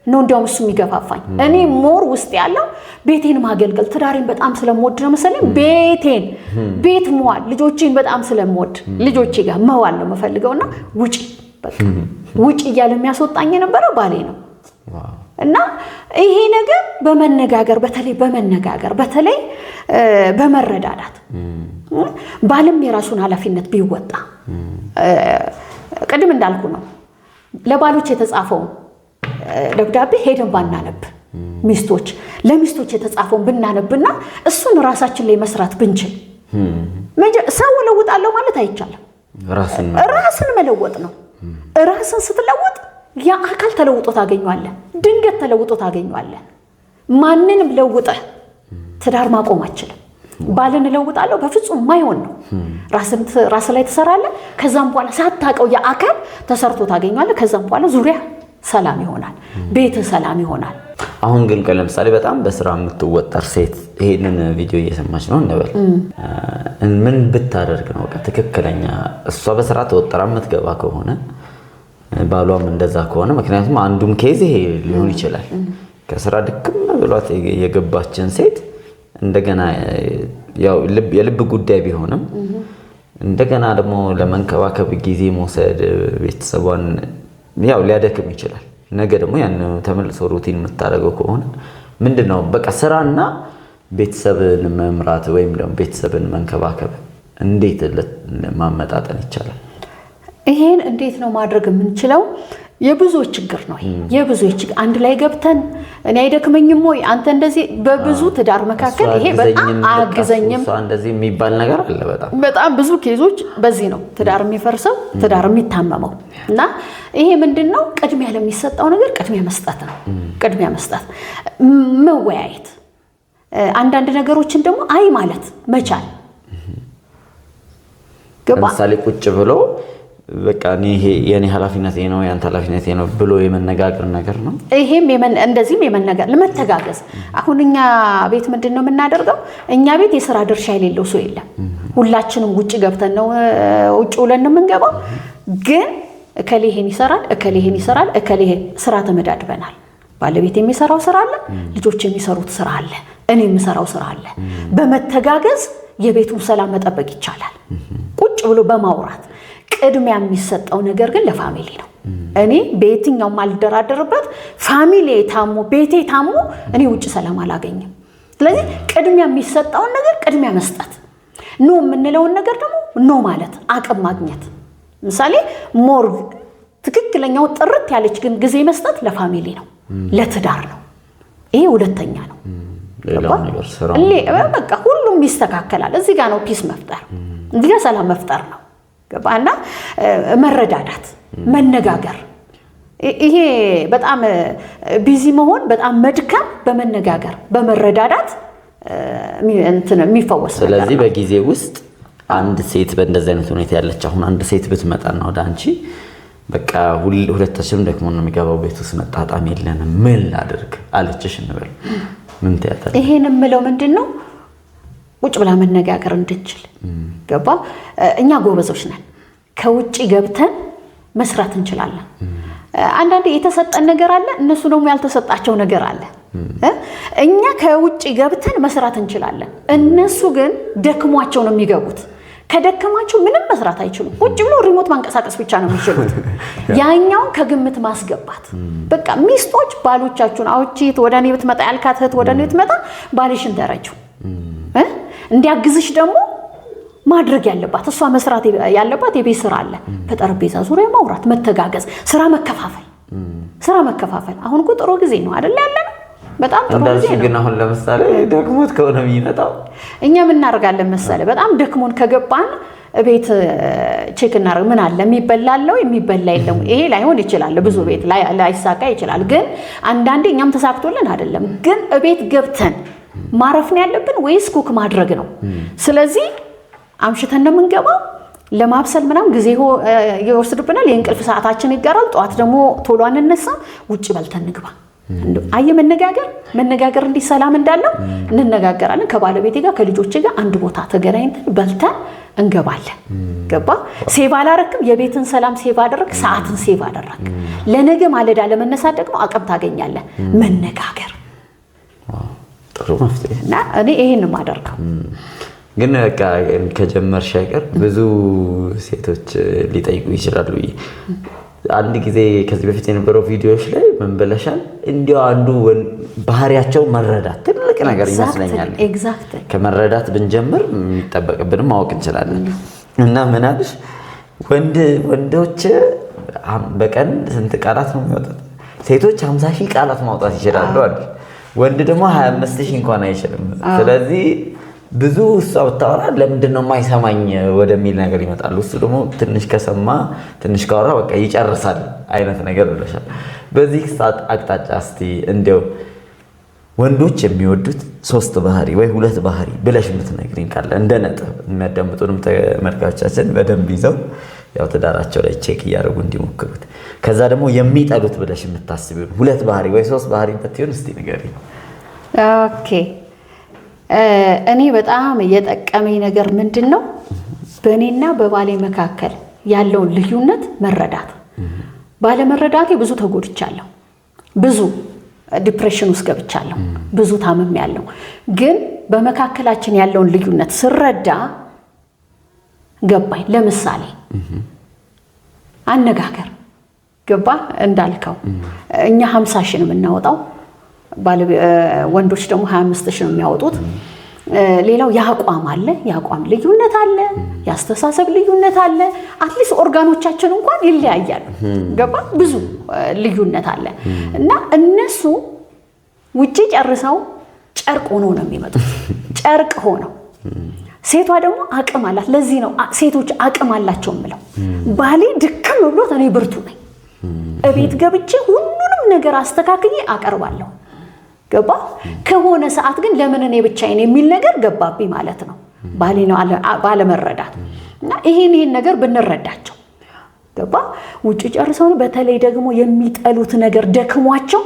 ነው እንዲያውም እሱ የሚገፋፋኝ። እኔ more ውስጥ ያለው ቤቴን ማገልገል፣ ትዳሬን በጣም ስለምወድ ነው መሰለኝ፣ ቤቴን ቤት መዋል፣ ልጆቼን በጣም ስለምወድ ልጆቼ ጋር መዋል ነው የምፈልገውና ውጪ በቃ ውጭ እያለ የሚያስወጣኝ የነበረው ባሌ ነው። እና ይሄ ነገር በመነጋገር በተለይ በመነጋገር በተለይ በመረዳዳት ባልም የራሱን ኃላፊነት ቢወጣ፣ ቅድም እንዳልኩ ነው፣ ለባሎች የተጻፈውን ደብዳቤ ሄደን ባናነብ፣ ሚስቶች ለሚስቶች የተጻፈውን ብናነብና እሱን ራሳችን ላይ መስራት ብንችል፣ ሰው እለውጣለሁ ማለት አይቻልም። ራስን መለወጥ ነው። ራስን ስትለውጥ ያ አካል ተለውጦ ታገኘዋለህ። ድንገት ተለውጦ ታገኘዋለህ። ማንንም ለውጠህ ትዳር ማቆም አትችልም። ባልን እለውጣለሁ በፍጹም ማይሆን ነው። ራስ ላይ ትሰራለህ። ከዛም በኋላ ሳታውቀው የአካል ተሰርቶ ታገኘዋለህ። ከዛም በኋላ ዙሪያ ሰላም ይሆናል፣ ቤት ሰላም ይሆናል። አሁን ግን ለምሳሌ በጣም በስራ የምትወጠር ሴት ይሄንን ቪዲዮ እየሰማች ነው እንበል፣ ምን ብታደርግ ነው ትክክለኛ? እሷ በስራ ተወጠራ የምትገባ ከሆነ፣ ባሏም እንደዛ ከሆነ፣ ምክንያቱም አንዱም case ይሄ ሊሆን ይችላል። ከስራ ድክም ብሏት የገባችን ሴት እንደገና ያው የልብ ጉዳይ ቢሆንም እንደገና ደግሞ ለመንከባከብ ጊዜ መውሰድ ቤተሰቧን ያው ሊያደክም ይችላል። ነገ ደግሞ ያን ተመልሶ routine የምታደርገው ከሆነ ምንድነው በቃ ስራና ቤተሰብን መምራት ወይም ደግሞ ቤተሰብን መንከባከብ እንዴት ማመጣጠን ይቻላል? ይሄን እንዴት ነው ማድረግ የምንችለው? የብዙዎች ችግር ነው። የብዙዎች ችግር አንድ ላይ ገብተን እኔ አይደክመኝም ወይ አንተ እንደዚህ፣ በብዙ ትዳር መካከል ይሄ በጣም አያግዘኝም እንደዚህ የሚባል ነገር አለ። በጣም በጣም ብዙ case ኦች በዚህ ነው ትዳር የሚፈርሰው፣ ትዳር የሚታመመው። እና ይሄ ምንድነው? ቅድሚያ ለሚሰጠው ነገር ቅድሚያ መስጠት ነው። ቅድሚያ መስጠት፣ መወያየት፣ አንዳንድ ነገሮችን ደግሞ አይ ማለት መቻል። ለምሳሌ ቁጭ ብሎ በቃ ይሄ የኔ ኃላፊነት ነው ያንተ ኃላፊነት ነው ብሎ የመነጋገር ነገር ነው። ይሄም እንደዚህም የመነጋገር፣ ለመተጋገዝ። አሁን እኛ ቤት ምንድን ነው የምናደርገው? እኛ ቤት የስራ ድርሻ የሌለው ሰው የለም። ሁላችንም ውጭ ገብተን ነው፣ ውጭ ውለን ነው የምንገባው። ግን እከሌ ይሄን ይሰራል፣ እከሌ ይሄን ይሰራል፣ እከሌ ይሄን ስራ ተመዳድበናል። ባለቤት የሚሰራው ስራ አለ፣ ልጆች የሚሰሩት ስራ አለ፣ እኔ የምሰራው ስራ አለ። በመተጋገዝ የቤቱን ሰላም መጠበቅ ይቻላል። ቁጭ ብሎ በማውራት። ቅድሚያ የሚሰጠው ነገር ግን ለ family ነው። እኔ በየትኛውም አልደራደርበት። Family ታሞ፣ ቤቴ ታሞ እኔ ውጭ ሰላም አላገኝም። ስለዚህ ቅድሚያ የሚሰጠውን ነገር ቅድሚያ መስጠት፣ no የምንለውን ነገር ደግሞ no ማለት አቅም ማግኘት። ምሳሌ more ትክክለኛው ጥርት ያለች ግን ጊዜ መስጠት ለ family ነው፣ ለትዳር ነው። ይሄ ሁለተኛ ነው። በቃ ሁሉም ይስተካከላል። እዚህ ጋር ነው peace መፍጠር፣ እዚህ ጋር ሰላም መፍጠር ነው። ገባና መረዳዳት፣ መነጋገር። ይሄ በጣም busy መሆን፣ በጣም መድከም በመነጋገር በመረዳዳት የሚፈወስ ነገር። ስለዚህ በጊዜ ውስጥ አንድ ሴት በእንደዚህ አይነት ሁኔታ ያለች፣ አሁን አንድ ሴት ብትመጣና ወደ አንቺ በቃ ሁለታችንም ደክሞ ነው የሚገባው፣ ቤት ውስጥ መጣጣም የለንም፣ ምን ላድርግ አለችሽ እንበል፣ ምን ትያታለሽ? ይሄን የምለው ምንድን ነው፣ ቁጭ ብላ መነጋገር እንድንችል፣ ገባ? እኛ ጎበዞች ነን። ከውጭ ገብተን መስራት እንችላለን። አንዳንዴ የተሰጠን ነገር አለ፣ እነሱ ደግሞ ያልተሰጣቸው ነገር አለ። እኛ ከውጭ ገብተን መስራት እንችላለን። እነሱ ግን ደክሟቸው ነው የሚገቡት። ከደከማቸው ምንም መስራት አይችሉም። ቁጭ ብሎ remote ማንቀሳቀስ ብቻ ነው የሚችሉት። ያኛውን ከግምት ማስገባት። በቃ ሚስቶች ባሎቻችሁን አውጪ፣ ወደ እኔ ብትመጣ ያልካት እህት ወደ እኔ ብትመጣ ባልሽን ተረጂው፣ እንዲያግዝሽ ደግሞ ማድረግ ያለባት፣ እሷ መስራት ያለባት የቤት ስራ አለ። በጠረጴዛ ዙሪያ ማውራት፣ መተጋገዝ፣ ስራ መከፋፈል፣ ስራ መከፋፈል። አሁን እኮ ጥሩ ጊዜ ነው አይደል ያለነው? በጣም ጥሩ ጊዜ ነው። ግን አሁን ለምሳሌ ደክሞት ከሆነ የሚመጣው እኛ ምን እናደርጋለን መሰለህ? በጣም ደክሞን ከገባን ቤት check እናደርግ፣ ምን አለ፣ የሚበላ አለው፣ የሚበላ የለም። ይሄ ላይሆን ይችላል፣ ብዙ ቤት ላይሳካ ይችላል። ግን አንዳንዴ እኛም ተሳክቶልን አይደለም። ግን እቤት ገብተን ማረፍ ነው ያለብን ወይስ cook ማድረግ ነው? ስለዚህ አምሽተን ነው የምንገባው። ለማብሰል ምናምን ጊዜ ይወስድብናል። የእንቅልፍ ሰዓታችን ይጋራል። ጠዋት ደግሞ ቶሎ አንነሳም። ውጭ በልተን እንግባ። አየ መነጋገር፣ መነጋገር እንዲህ ሰላም እንዳለው እንነጋገራለን። ከባለቤቴ ጋር ከልጆቼ ጋር አንድ ቦታ ተገናኝተን በልተን እንገባለን። ገባ? Save አላረክም። የቤትን ሰላም save አደረግ፣ ሰዓትን save አደረግ። ለነገ ማለዳ ለመነሳት ደግሞ አቅም ታገኛለህ። መነጋገር ጥሩ መፍትሄ። እና እኔ ይሄን ነው የማደርገው። ግን በቃ ከጀመርሽ አይቀር ብዙ ሴቶች ሊጠይቁ ይችላሉ። አንድ ጊዜ ከዚህ በፊት የነበረው ቪዲዮዎች ላይ ምን ብለሻል? እንዲያው አንዱ ባህሪያቸው መረዳት ትልቅ ነገር ይመስለኛል። ከመረዳት ብንጀምር የሚጠበቅብንም ማወቅ እንችላለን። እና ምን አልሽ? ወንዶች በቀን ስንት ቃላት ነው የሚያወጡት? ሴቶች 50 ሺህ ቃላት ማውጣት ይችላሉ አይደል? ወንድ ደግሞ 25 ሺህ እንኳን አይችልም። ስለዚህ ብዙ እሷ ብታወራ ለምንድን ነው የማይሰማኝ ወደሚል ነገር ይመጣሉ። እሱ ደግሞ ትንሽ ከሰማ ትንሽ ካወራ በቃ ይጨርሳል አይነት ነገር ብለሻል። በዚህ አቅጣጫ እስቲ እንደው ወንዶች የሚወዱት 3 ባህሪ ወይ 2 ባህሪ ብለሽ የምትነግሪኝ ካለ እንደ ነጥብ የሚያዳምጡንም ተመልካቾቻችን በደንብ ይዘው ያው ትዳራቸው ላይ check እያደረጉ እንዲሞክሩት፣ ከዛ ደግሞ የሚጠሉት ብለሽ የምታስቢው 2 ባህሪ ወይ 3 ባህሪ ብትሆን እስቲ ንገሪኝ። Okay፣ እኔ በጣም የጠቀመኝ ነገር ምንድነው? በእኔና በባሌ መካከል ያለውን ልዩነት መረዳት። ባለመረዳቴ ብዙ ተጎድቻለሁ፣ ብዙ depression ውስጥ ገብቻለሁ፣ ብዙ ታምሜያለሁ። ግን በመካከላችን ያለውን ልዩነት ስረዳ ገባኝ። ለምሳሌ አነጋገር ገባ እንዳልከው እኛ 50 ሺህ ነው የምናወጣው፣ ወንዶች ደግሞ 25 ሺህ ነው የሚያወጡት። ሌላው የአቋም አለ፣ የአቋም ልዩነት አለ፣ የአስተሳሰብ ልዩነት አለ። At least ኦርጋኖቻችን እንኳን ይለያያሉ። ገባ ብዙ ልዩነት አለ። እና እነሱ ውጪ ጨርሰው ጨርቅ ሆነው ነው የሚመጡት፣ ጨርቅ ሆነው። ሴቷ ደግሞ አቅም አላት። ለዚህ ነው ሴቶች አቅም አላቸው የምለው። ባሌ ድክም ብሎት እኔ ብርቱ ነኝ፣ እቤት ገብቼ ሁሉንም ነገር አስተካክዬ አቀርባለሁ። ገባ ከሆነ ሰዓት ግን ለምን እኔ ብቻዬን የሚል ነገር ገባብኝ ማለት ነው፣ ባሌ ነው ባለመረዳት። እና ይሄን ነገር ብንረዳቸው ገባ ውጪ ጨርሰው፣ በተለይ ደግሞ የሚጠሉት ነገር ደክሟቸው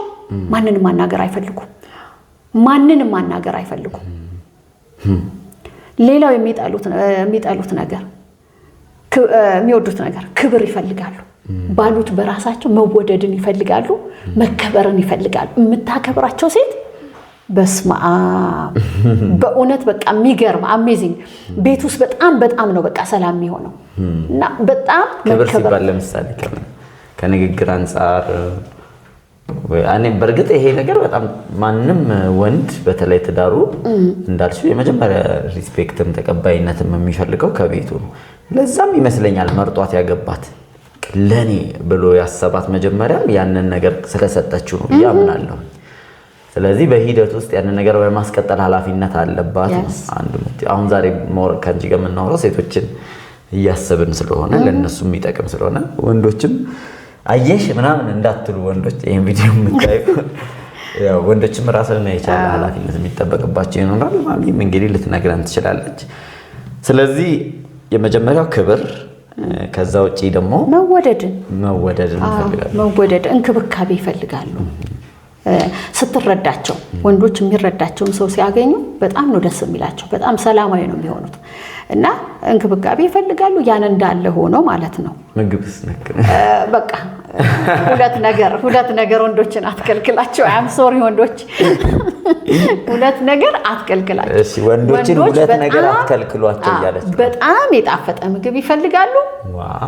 ማንንም ማናገር አይፈልጉም፣ ማንንም ማናገር አይፈልጉም። ሌላው የሚጠሉት ነገር የሚወዱት ነገር ክብር ይፈልጋሉ። ባሎች በራሳቸው መወደድን ይፈልጋሉ፣ መከበርን ይፈልጋሉ። የምታከብራቸው ሴት በስመ አብ በእውነት በቃ የሚገርም amazing ቤት ውስጥ በጣም በጣም ነው በቃ ሰላም የሚሆነው። እና በጣም ክብር ሲባል ለምሳሌ ከንግግር አንፃር እኔ በእርግጥ ይሄ ነገር በጣም ማንም ወንድ በተለይ ትዳሩ እንዳልሽው የመጀመሪያ respect ም ተቀባይነትም የሚፈልገው ከቤቱ ነው። ለዛም ይመስለኛል መርጧት ያገባት ለኔ ብሎ ያሰባት መጀመሪያም ያንን ነገር ስለሰጠችው ነው ብዬ አምናለሁ። ስለዚህ በሂደት ውስጥ ያንን ነገር በማስቀጠል ኃላፊነት አለባት። አንዱ አሁን ዛሬ ከአንቺ ጋር የምናወራው ሴቶችን እያሰብን ስለሆነ ለነሱ የሚጠቅም ስለሆነ ወንዶችም አየሽ ምናምን እንዳትሉ፣ ወንዶች ይሄን ቪዲዮ የምታዩ ያው ወንዶችም ራስን የቻለ ኃላፊነት የሚጠበቅባቸው ይኖራል። ማሚም እንግዲህ ልትነግረን ትችላለች። ስለዚህ የመጀመሪያው ክብር፣ ከዛ ውጪ ደግሞ መወደድን ይፈልጋሉ። መወደድ፣ እንክብካቤ ይፈልጋሉ። ስትረዳቸው ወንዶች የሚረዳቸውን ሰው ሲያገኙ በጣም ነው ደስ የሚላቸው፣ በጣም ሰላማዊ ነው የሚሆኑት። እና እንክብካቤ ይፈልጋሉ። ያን እንዳለ ሆኖ ማለት ነው። ምግብስ ነክ በቃ ሁለት ነገር ወንዶችን አትከልክላቸው። I'm sorry ወንዶች፣ ሁለት ነገር አትከልክላቸው። እሺ ወንዶችን ሁለት ነገር አትከልክሏቸው እያለች በጣም የጣፈጠ ምግብ ይፈልጋሉ። Wow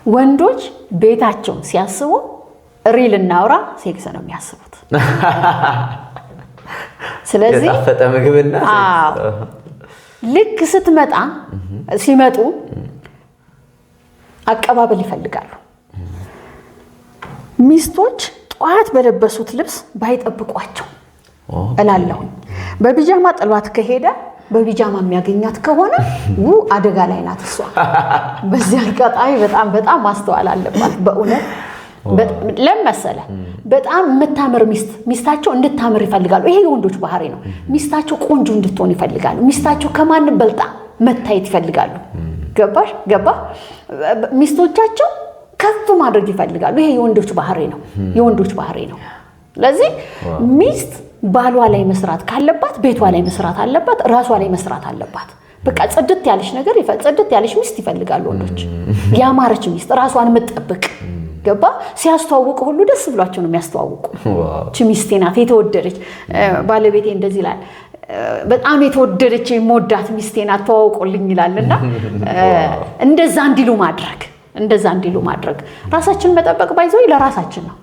ወንዶች ቤታቸውን ሲያስቡ real እናውራ ሴክስ ነው የሚያስቡት። ስለዚህ የጣፈጠ ምግብና ልክ ስትመጣ ሲመጡ አቀባበል ይፈልጋሉ። ሚስቶች ጠዋት በለበሱት ልብስ ባይጠብቋቸው እላለሁኝ። በቢጃማ ጥሏት ከሄደ በቢጃማ የሚያገኛት ከሆነ አደጋ ላይ ናት እሷ። በዚህ አጋጣሚ በጣም በጣም ማስተዋል አለባት በእውነት። ለመሰለ በጣም የምታምር ሚስታቸው እንድታምር ይፈልጋሉ። ይሄ የወንዶች ባህሪ ነው። ሚስታቸው ቆንጆ እንድትሆን ይፈልጋሉ። ሚስታቸው ከማንም በልጣ መታየት ይፈልጋሉ። ገባሽ? ገባ? ሚስቶቻቸው ከፍ ማድረግ ይፈልጋሉ። ይሄ የወንዶች ባህሪ ነው። የወንዶች ባህሪ ነው። ስለዚህ ሚስት ባሏ ላይ መስራት ካለባት ቤቷ ላይ መስራት አለባት፣ ራሷ ላይ መስራት አለባት። በቃ ጽድት ያለች ነገር ጽድት ያለች ሚስት ይፈልጋሉ ወንዶች። ያማረች ሚስት፣ ራሷን የምትጠብቅ ገባ? ሲያስተዋውቁ ሁሉ ደስ ብሏቸው ነው የሚያስተዋውቁ። እቺ ሚስቴ ናት የተወደደች፣ ባለቤቴ እንደዚህ ይላል፣ በጣም የተወደደች የምወዳት ሚስቴ ናት ተዋውቁልኝ ይላልና እንደዛ እንዲሉ ማድረግ እንደዛ እንዲሉ ማድረግ። ራሳችንን መጠበቅ by the way ለራሳችን ነው፣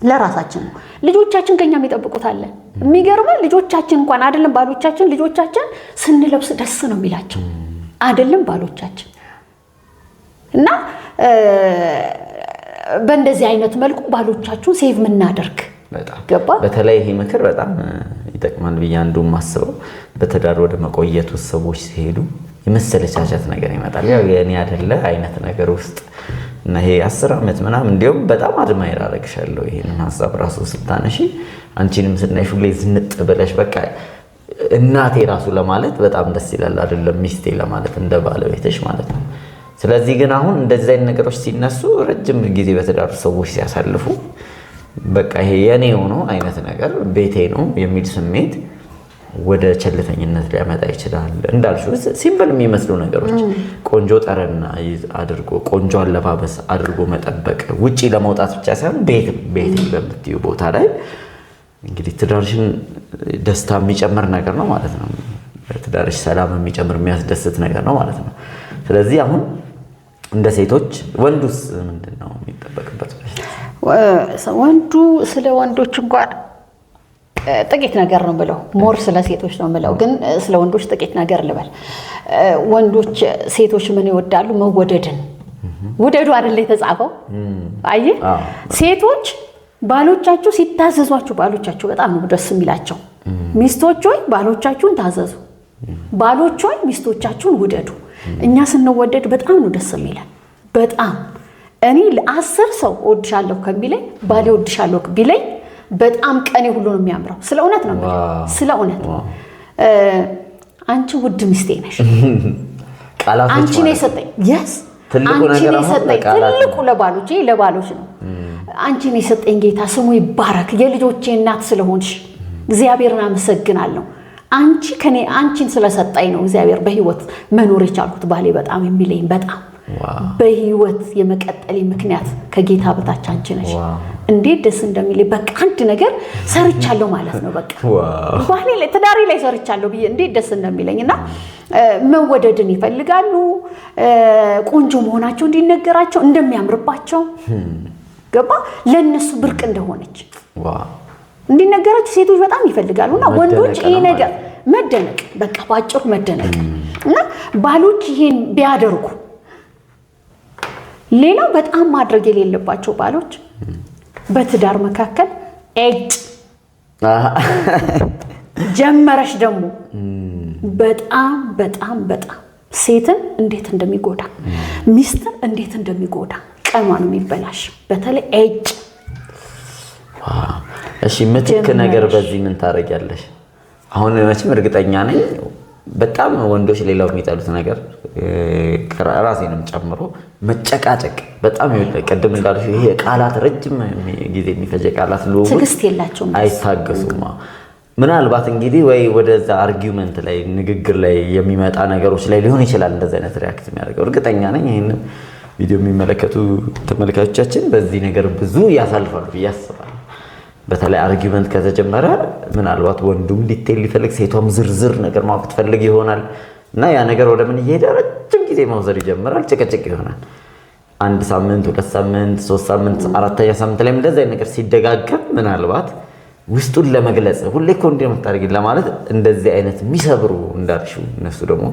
ለራሳችን ነው። ልጆቻችን ከኛ የሚጠብቁት አለ። የሚገርመው ልጆቻችን እንኳን አይደለም ባሎቻችን፣ ልጆቻችን ስንለብስ ደስ ነው የሚላቸው፣ አይደለም ባሎቻችን። እና በእንደዚህ አይነት መልኩ ባሎቻችሁን save የምናደርግ በጣም ገባ። በተለይ ይሄ ምክር በጣም ይጠቅማል ብዬ አንዱ የማስበው በትዳር ወደ መቆየቱ ሰዎች ሲሄዱ የመሰለቻቸት ነገር ይመጣል። ያው የእኔ አይደለ አይነት ነገር ውስጥ እና ይሄ 10 ዓመት ምናምን እንዲሁም በጣም admire አደርግሻለሁ። ይሄንን ሀሳብ ራሱ ስታነሺ አንቺንም ስናይሽ ሁሌ ዝንጥ ብለሽ በቃ እናቴ ራሱ ለማለት በጣም ደስ ይላል፣ አይደለም ሚስቴ ለማለት እንደ ባለቤትሽ ማለት ነው። ስለዚህ ግን አሁን እንደዚህ አይነት ነገሮች ሲነሱ ረጅም ጊዜ በትዳር ሰዎች ሲያሳልፉ በቃ ይሄ የኔ ሆኖ አይነት ነገር ቤቴ ነው የሚል ስሜት ወደ ቸልተኝነት ሊያመጣ ይችላል። እንዳልሽው simple የሚመስሉ ነገሮች ቆንጆ ጠረን አድርጎ ቆንጆ አለባበስ አድርጎ መጠበቅ ውጪ ለመውጣት ብቻ ሳይሆን ቤት ቤት በምትዩ ቦታ ላይ እንግዲህ ትዳርሽን ደስታ የሚጨምር ነገር ነው ማለት ነው። ትዳርሽ ሰላም የሚጨምር የሚያስደስት ነገር ነው ማለት ነው። ስለዚህ አሁን እንደ ሴቶች ወንዱስ ምንድን ነው የሚጠበቅበት? ወንዱ ስለ ወንዶች እንኳን ጥቂት ነገር ነው ብለው፣ more ስለ ሴቶች ነው ምለው፣ ግን ስለ ወንዶች ጥቂት ነገር ልበል። ወንዶች ሴቶች ምን ይወዳሉ? መወደድን። ውደዱ አይደለ የተጻፈው? አየህ፣ ሴቶች ባሎቻችሁ ሲታዘዟችሁ ባሎቻችሁ በጣም ነው ደስ የሚላቸው። ሚስቶች ሆይ ባሎቻችሁን ታዘዙ፣ ባሎች ሆይ ሚስቶቻችሁን ውደዱ። እኛ ስንወደድ በጣም ነው ደስ የሚለን። በጣም እኔ ለ10 ሰው እወድሻለሁ ከሚለኝ ባሌ እወድሻለሁ ቢለኝ በጣም ቀኔ ሁሉ ነው የሚያምረው። ስለ እውነት ነው የምልህ፣ ስለ እውነት አንቺ ውድ ሚስቴ ነሽ። ቃላቶች አንቺ ነው የሰጠኝ፣ yes። ትልቁ አንቺ ነገር ነው አሁን የሰጠኝ በቃላት ትልቁ ለባሎች፣ ይሄ ለባሎች ነው። አንቺ ነው የሰጠኝ ጌታ ስሙ ይባረክ። የልጆቼ እናት ስለሆንሽ እግዚአብሔርን አመሰግናለሁ። አንቺ ከኔ አንቺን ስለሰጠኝ ነው እግዚአብሔር በህይወት መኖር የቻልኩት። ባሌ በጣም የሚለኝ በጣም በህይወት የመቀጠሌ ምክንያት ከጌታ በታች አንቺ ነሽ። እንዴት ደስ እንደሚለኝ፣ በቃ አንድ ነገር ሰርቻለሁ ማለት ነው። በቃ ባሌ ላይ ትዳሬ ላይ ሰርቻለሁ ብዬ እንዴት ደስ እንደሚለኝ። እና መወደድን ይፈልጋሉ። ቆንጆ መሆናቸው እንዲነገራቸው፣ እንደሚያምርባቸው፣ ገባ፣ ለእነሱ ብርቅ እንደሆነች እንዲነገራቸው ሴቶች በጣም ይፈልጋሉ። እና ወንዶች መደነቅ ይሄ ነው ነገር መደነቅ፣ በቃ ባጭሩ መደነቅ። እና ባሎች ይሄን ቢያደርጉ፣ ሌላው በጣም ማድረግ የሌለባቸው ባሎች በትዳር መካከል ኤጭ ጀመረሽ ደግሞ በጣም በጣም በጣም ሴትን እንዴት እንደሚጎዳ፣ ሚስትን እንዴት እንደሚጎዳ፣ ቀኗ ነው የሚበላሽ። በተለይ ኤጭ እሺ ምትክ ነገር ጀመረሽ። በዚህ ምን ታደርጊያለሽ? አሁን መቼም እርግጠኛ ነኝ በጣም ወንዶች ሌላው የሚጠሉት ነገር ራሴንም ጨምሮ መጨቃጨቅ በጣም ይወዳል። ቅድም እንዳልሽው ይሄ የቃላት ረጅም ጊዜ የሚፈጅ የቃላት ልውውጥ ትዕግስት የላቸውም። አይታገሱም። አዎ። ምናልባት እንግዲህ ወይ ወደዛ argument ላይ ንግግር ላይ የሚመጣ ነገሮች ላይ ሊሆን ይችላል እንደዚህ አይነት react የሚያደርገው። እርግጠኛ ነኝ ይህንን ቪዲዮ የሚመለከቱ ተመልካቾቻችን በዚህ ነገር ብዙ ያሳልፋሉ ብዬ አስባለሁ። በተለይ argument ከተጀመረ ምናልባት ወንዱም detail ሊፈልግ ሴቷም ዝርዝር ነገር ማወቅ ትፈልግ ይሆናል እና ያ ነገር ወደ ምን እየሄደ ረጅም ጊዜ መውሰድ ይጀምራል። ጭቅጭቅ ይሆናል። አንድ ሳምንት፣ 2 ሳምንት፣ 3 ሳምንት፣ አራተኛ ሳምንት ላይ እንደዚህ አይነት ነገር ሲደጋገም ምናልባት ውስጡን ለመግለጽ ሁሌ እኮ እንዲህ ነው የምታደርጊ ለማለት እንደዚህ አይነት የሚሰብሩ እንዳልሽው እነሱ ደግሞ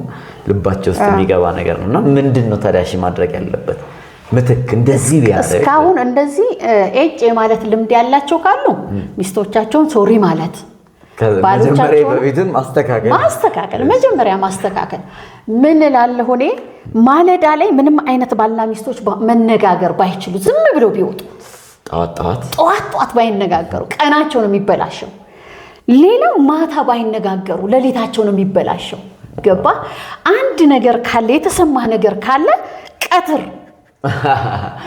ልባቸው ውስጥ የሚገባ ነገር ነው። እና ምንድን ነው ታዲያ እሺ ማድረግ ያለበት ምትክ እንደዚህ ቢያደርግ? እስካሁን እንደዚህ ኤጭ የማለት ልምድ ያላቸው ካሉ ሚስቶቻቸውን sorry ማለት መጀመሪያ ባሎቻቸውን በፊትም ማስተካከል። ማስተካከል፣ መጀመሪያ ማስተካከል። ምን እላለሁ እኔ፣ ማለዳ ላይ ምንም አይነት ባልና ሚስቶች መነጋገር ባይችሉ፣ ዝም ብለው ቢወጡ፣ ጠዋት ጠዋት ጠዋት ጠዋት ባይነጋገሩ ቀናቸው ነው የሚበላሸው። ሌላው ማታ ባይነጋገሩ ሌሊታቸው ነው የሚበላሸው። ገባ? አንድ ነገር ካለ፣ የተሰማህ ነገር ካለ ቀትር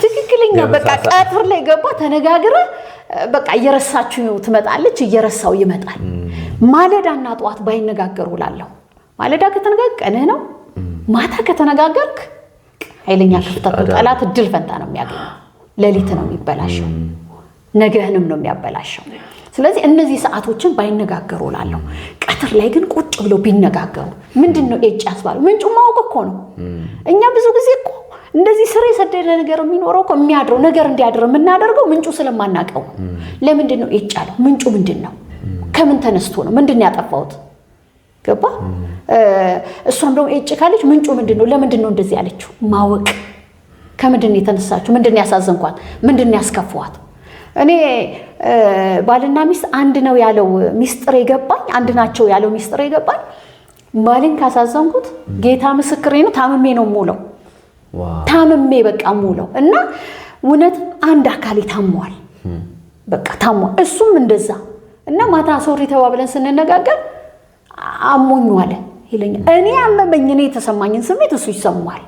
ትክክለኛ በቃ የምሳ ሰዓት። ቀትር ላይ ገባ ተነጋግረ በቃ እየረሳችሁ ትመጣለች፣ እየረሳው ይመጣል። ማለዳና ጠዋት ባይነጋገሩ እላለሁ። ማለዳ ከተነጋገር ቀንህ ነው። ማታ ከተነጋገርክ ኃይለኛ ክፍተት ነው። ጠላት እድል ፈንታ ነው የሚያገኘው። ሌሊት ነው የሚበላሸው፣ ነገህንም ነው የሚያበላሸው። ስለዚህ እነዚህ ሰዓቶችን ባይነጋገሩ እላለሁ። ቀትር ላይ ግን ቁጭ ብለው ቢነጋገሩ፣ ምንድን ነው ኤጭ ያስባሉ? ምንጩ ማወቅ እኮ ነው። እኛ ብዙ ጊዜ እኮ እንደዚህ ስር የሰደደ ነገር የሚኖረው እኮ የሚያድረው ነገር እንዲያድር የምናደርገው ምንጩ ስለማናውቀው ነው። ለምንድን ነው የጫለው? ምንጩ ምንድን ነው? ከምን ተነስቶ ነው? ምንድን ነው ያጠፋሁት? ገባ? እሷም ደግሞ ኤጭ ካለች ምንጩ ምንድን ነው? ለምንድን ነው እንደዚህ ያለችው? ማወቅ። ከምንድን ነው የተነሳችው? ምንድን ነው ያሳዘንኳት? ምንድን ነው ያስከፋዋት? እኔ ባልና ሚስት አንድ ነው ያለው ሚስጥር የገባኝ፣ አንድ ናቸው ያለው ሚስጥር የገባኝ፣ ባሌን ካሳዘንኩት ጌታ ምስክሬ ነው፣ ታምሜ ነው የምውለው። ታምሜ በቃ የምውለው። እና እውነት አንድ አካሌ ታሟል። በቃ ታሟል። እሱም እንደዛ። እና ማታ sorry ተባብለን ስንነጋገር አሞኝ ዋለ ይለኛል። እኔ አመመኝ፣ እኔ የተሰማኝን ስሜት እሱ ይሰማዋል።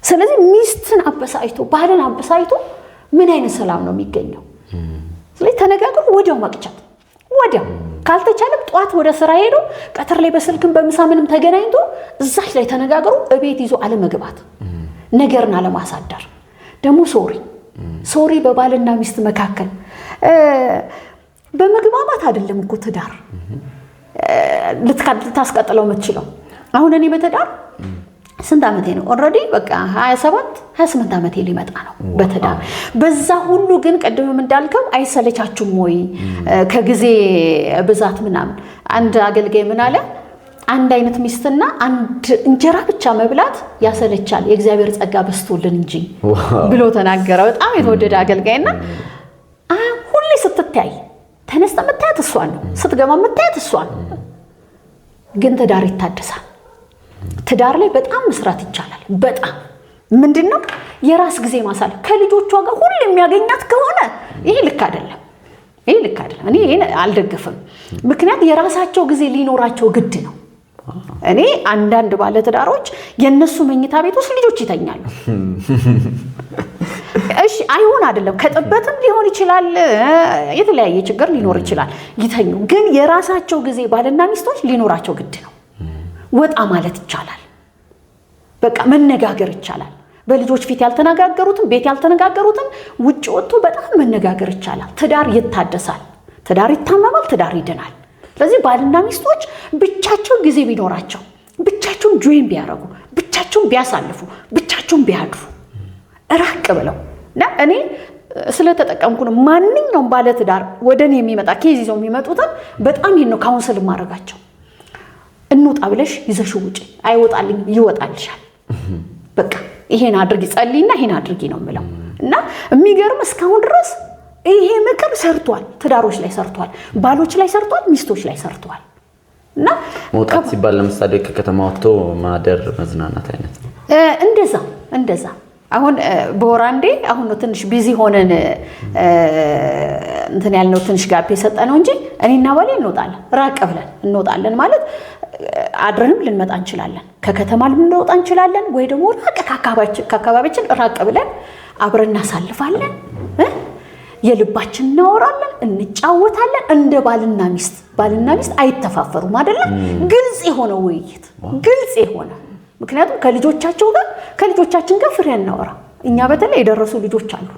ስለዚህ ሚስትን አበሳጭቶ፣ ባልን አበሳጭቶ ምን አይነት ሰላም ነው የሚገኘው? ስለዚህ ተነጋግሮ ወዲያው መቅጨት፣ ወዲያው ካልተቻለም ጠዋት ወደ ስራ ሄዶ ቀትር ላይ በስልክም በምሳ ምንም ተገናኝቶ እዛች ላይ ተነጋግሮ እቤት ይዞ አለመግባት፣ ነገርን አለማሳደር። ደግሞ sorry sorry በባልና ሚስት መካከል በመግባባት አይደለም እኮ ትዳር ልታስቀጥለው የምትችለው። አሁን እኔ በትዳር ስንት ዓመቴ ነው? Already በቃ 27 28 ዓመቴ ሊመጣ ነው በትዳር። በዛ ሁሉ ግን ቅድምም እንዳልከው አይሰለቻችሁም ወይ ከጊዜ ብዛት ምናምን? አንድ አገልጋይ ምን አለ? አንድ አይነት ሚስትና አንድ እንጀራ ብቻ መብላት ያሰለቻል፣ የእግዚአብሔር ጸጋ በዝቶልን እንጂ ብሎ ተናገረ። በጣም የተወደደ አገልጋይና ሁሌ ስትታይ ተነስተ የምታያት እሷን ነው፣ ስትገባ የምታያት እሷን ነው። ግን ትዳር ይታደሳል። ትዳር ላይ በጣም መስራት ይቻላል። በጣም ምንድነው የራስ ጊዜ ማሳለፍ ከልጆቿ ጋር ሁሉ የሚያገኛት ከሆነ ይሄ ልክ አይደለም። ይሄ ልክ አይደለም። እኔ ይሄን አልደግፍም። ምክንያት የራሳቸው ጊዜ ሊኖራቸው ግድ ነው። እኔ አንዳንድ ባለትዳሮች የነሱ መኝታ ቤት ውስጥ ልጆች ይተኛሉ። እሺ አይሆን አይደለም፣ ከጥበትም ሊሆን ይችላል፣ የተለያየ ችግር ሊኖር ይችላል። ይተኙ፣ ግን የራሳቸው ጊዜ ባልና ሚስቶች ሊኖራቸው ግድ ነው። ወጣ ማለት ይቻላል። በቃ መነጋገር ይቻላል። በልጆች ፊት ያልተነጋገሩትን፣ ቤት ያልተነጋገሩትን ውጭ ወጥቶ በጣም መነጋገር ይቻላል። ትዳር ይታደሳል። ትዳር ይታመማል፣ ትዳር ይድናል። ስለዚህ ባልና ሚስቶች ብቻቸው ጊዜ ቢኖራቸው፣ ብቻቸውን join ቢያደርጉ፣ ብቻቸውን ቢያሳልፉ፣ ብቻቸውን ቢያድሩ ራቅ ብለው። እና እኔ ስለተጠቀምኩ ነው። ማንኛውም ባለትዳር ወደ እኔ የሚመጣ case ይዘው የሚመጡትን በጣም ይሄን ነው counsel ማድረጋቸው። እንውጣ ብለሽ ይዘሽው ውጪ፣ አይወጣልኝም፣ ይወጣልሻል። በቃ ይሄን አድርጊ፣ ጸልይና ይሄን አድርጊ ነው የምለው። እና የሚገርም እስካሁን ድረስ ይሄ ምክር ሰርቷል። ትዳሮች ላይ ሰርቷል፣ ባሎች ላይ ሰርቷል፣ ሚስቶች ላይ ሰርቷል። እና መውጣት ሲባል ለምሳሌ ከከተማ ወጥቶ ማደር፣ መዝናናት አይነት ነው። እንደዛ እንደዛ። አሁን በወር አንዴ፣ አሁን ነው ትንሽ busy ሆነን እንትን ያልነው፣ ትንሽ gap የሰጠነው እንጂ እኔና ባሌ እንወጣለን፣ ራቅ ብለን እንወጣለን። ማለት አድረንም ልንመጣ እንችላለን፣ ከከተማ ልንወጣ እንችላለን፣ ወይ ደግሞ ራቅ ከአካባቢያችን ራቅ ብለን አብረን እናሳልፋለን። የልባችን እናወራለን፣ እንጫወታለን። እንደ ባልና ሚስት፣ ባልና ሚስት አይተፋፈሩም አይደለም? ግልጽ የሆነ ውይይት፣ ግልጽ የሆነ፣ ምክንያቱም ከልጆቻቸው ጋር፣ ከልጆቻችን ጋር ፍሬ እናወራ። እኛ በተለይ የደረሱ ልጆች አሉ።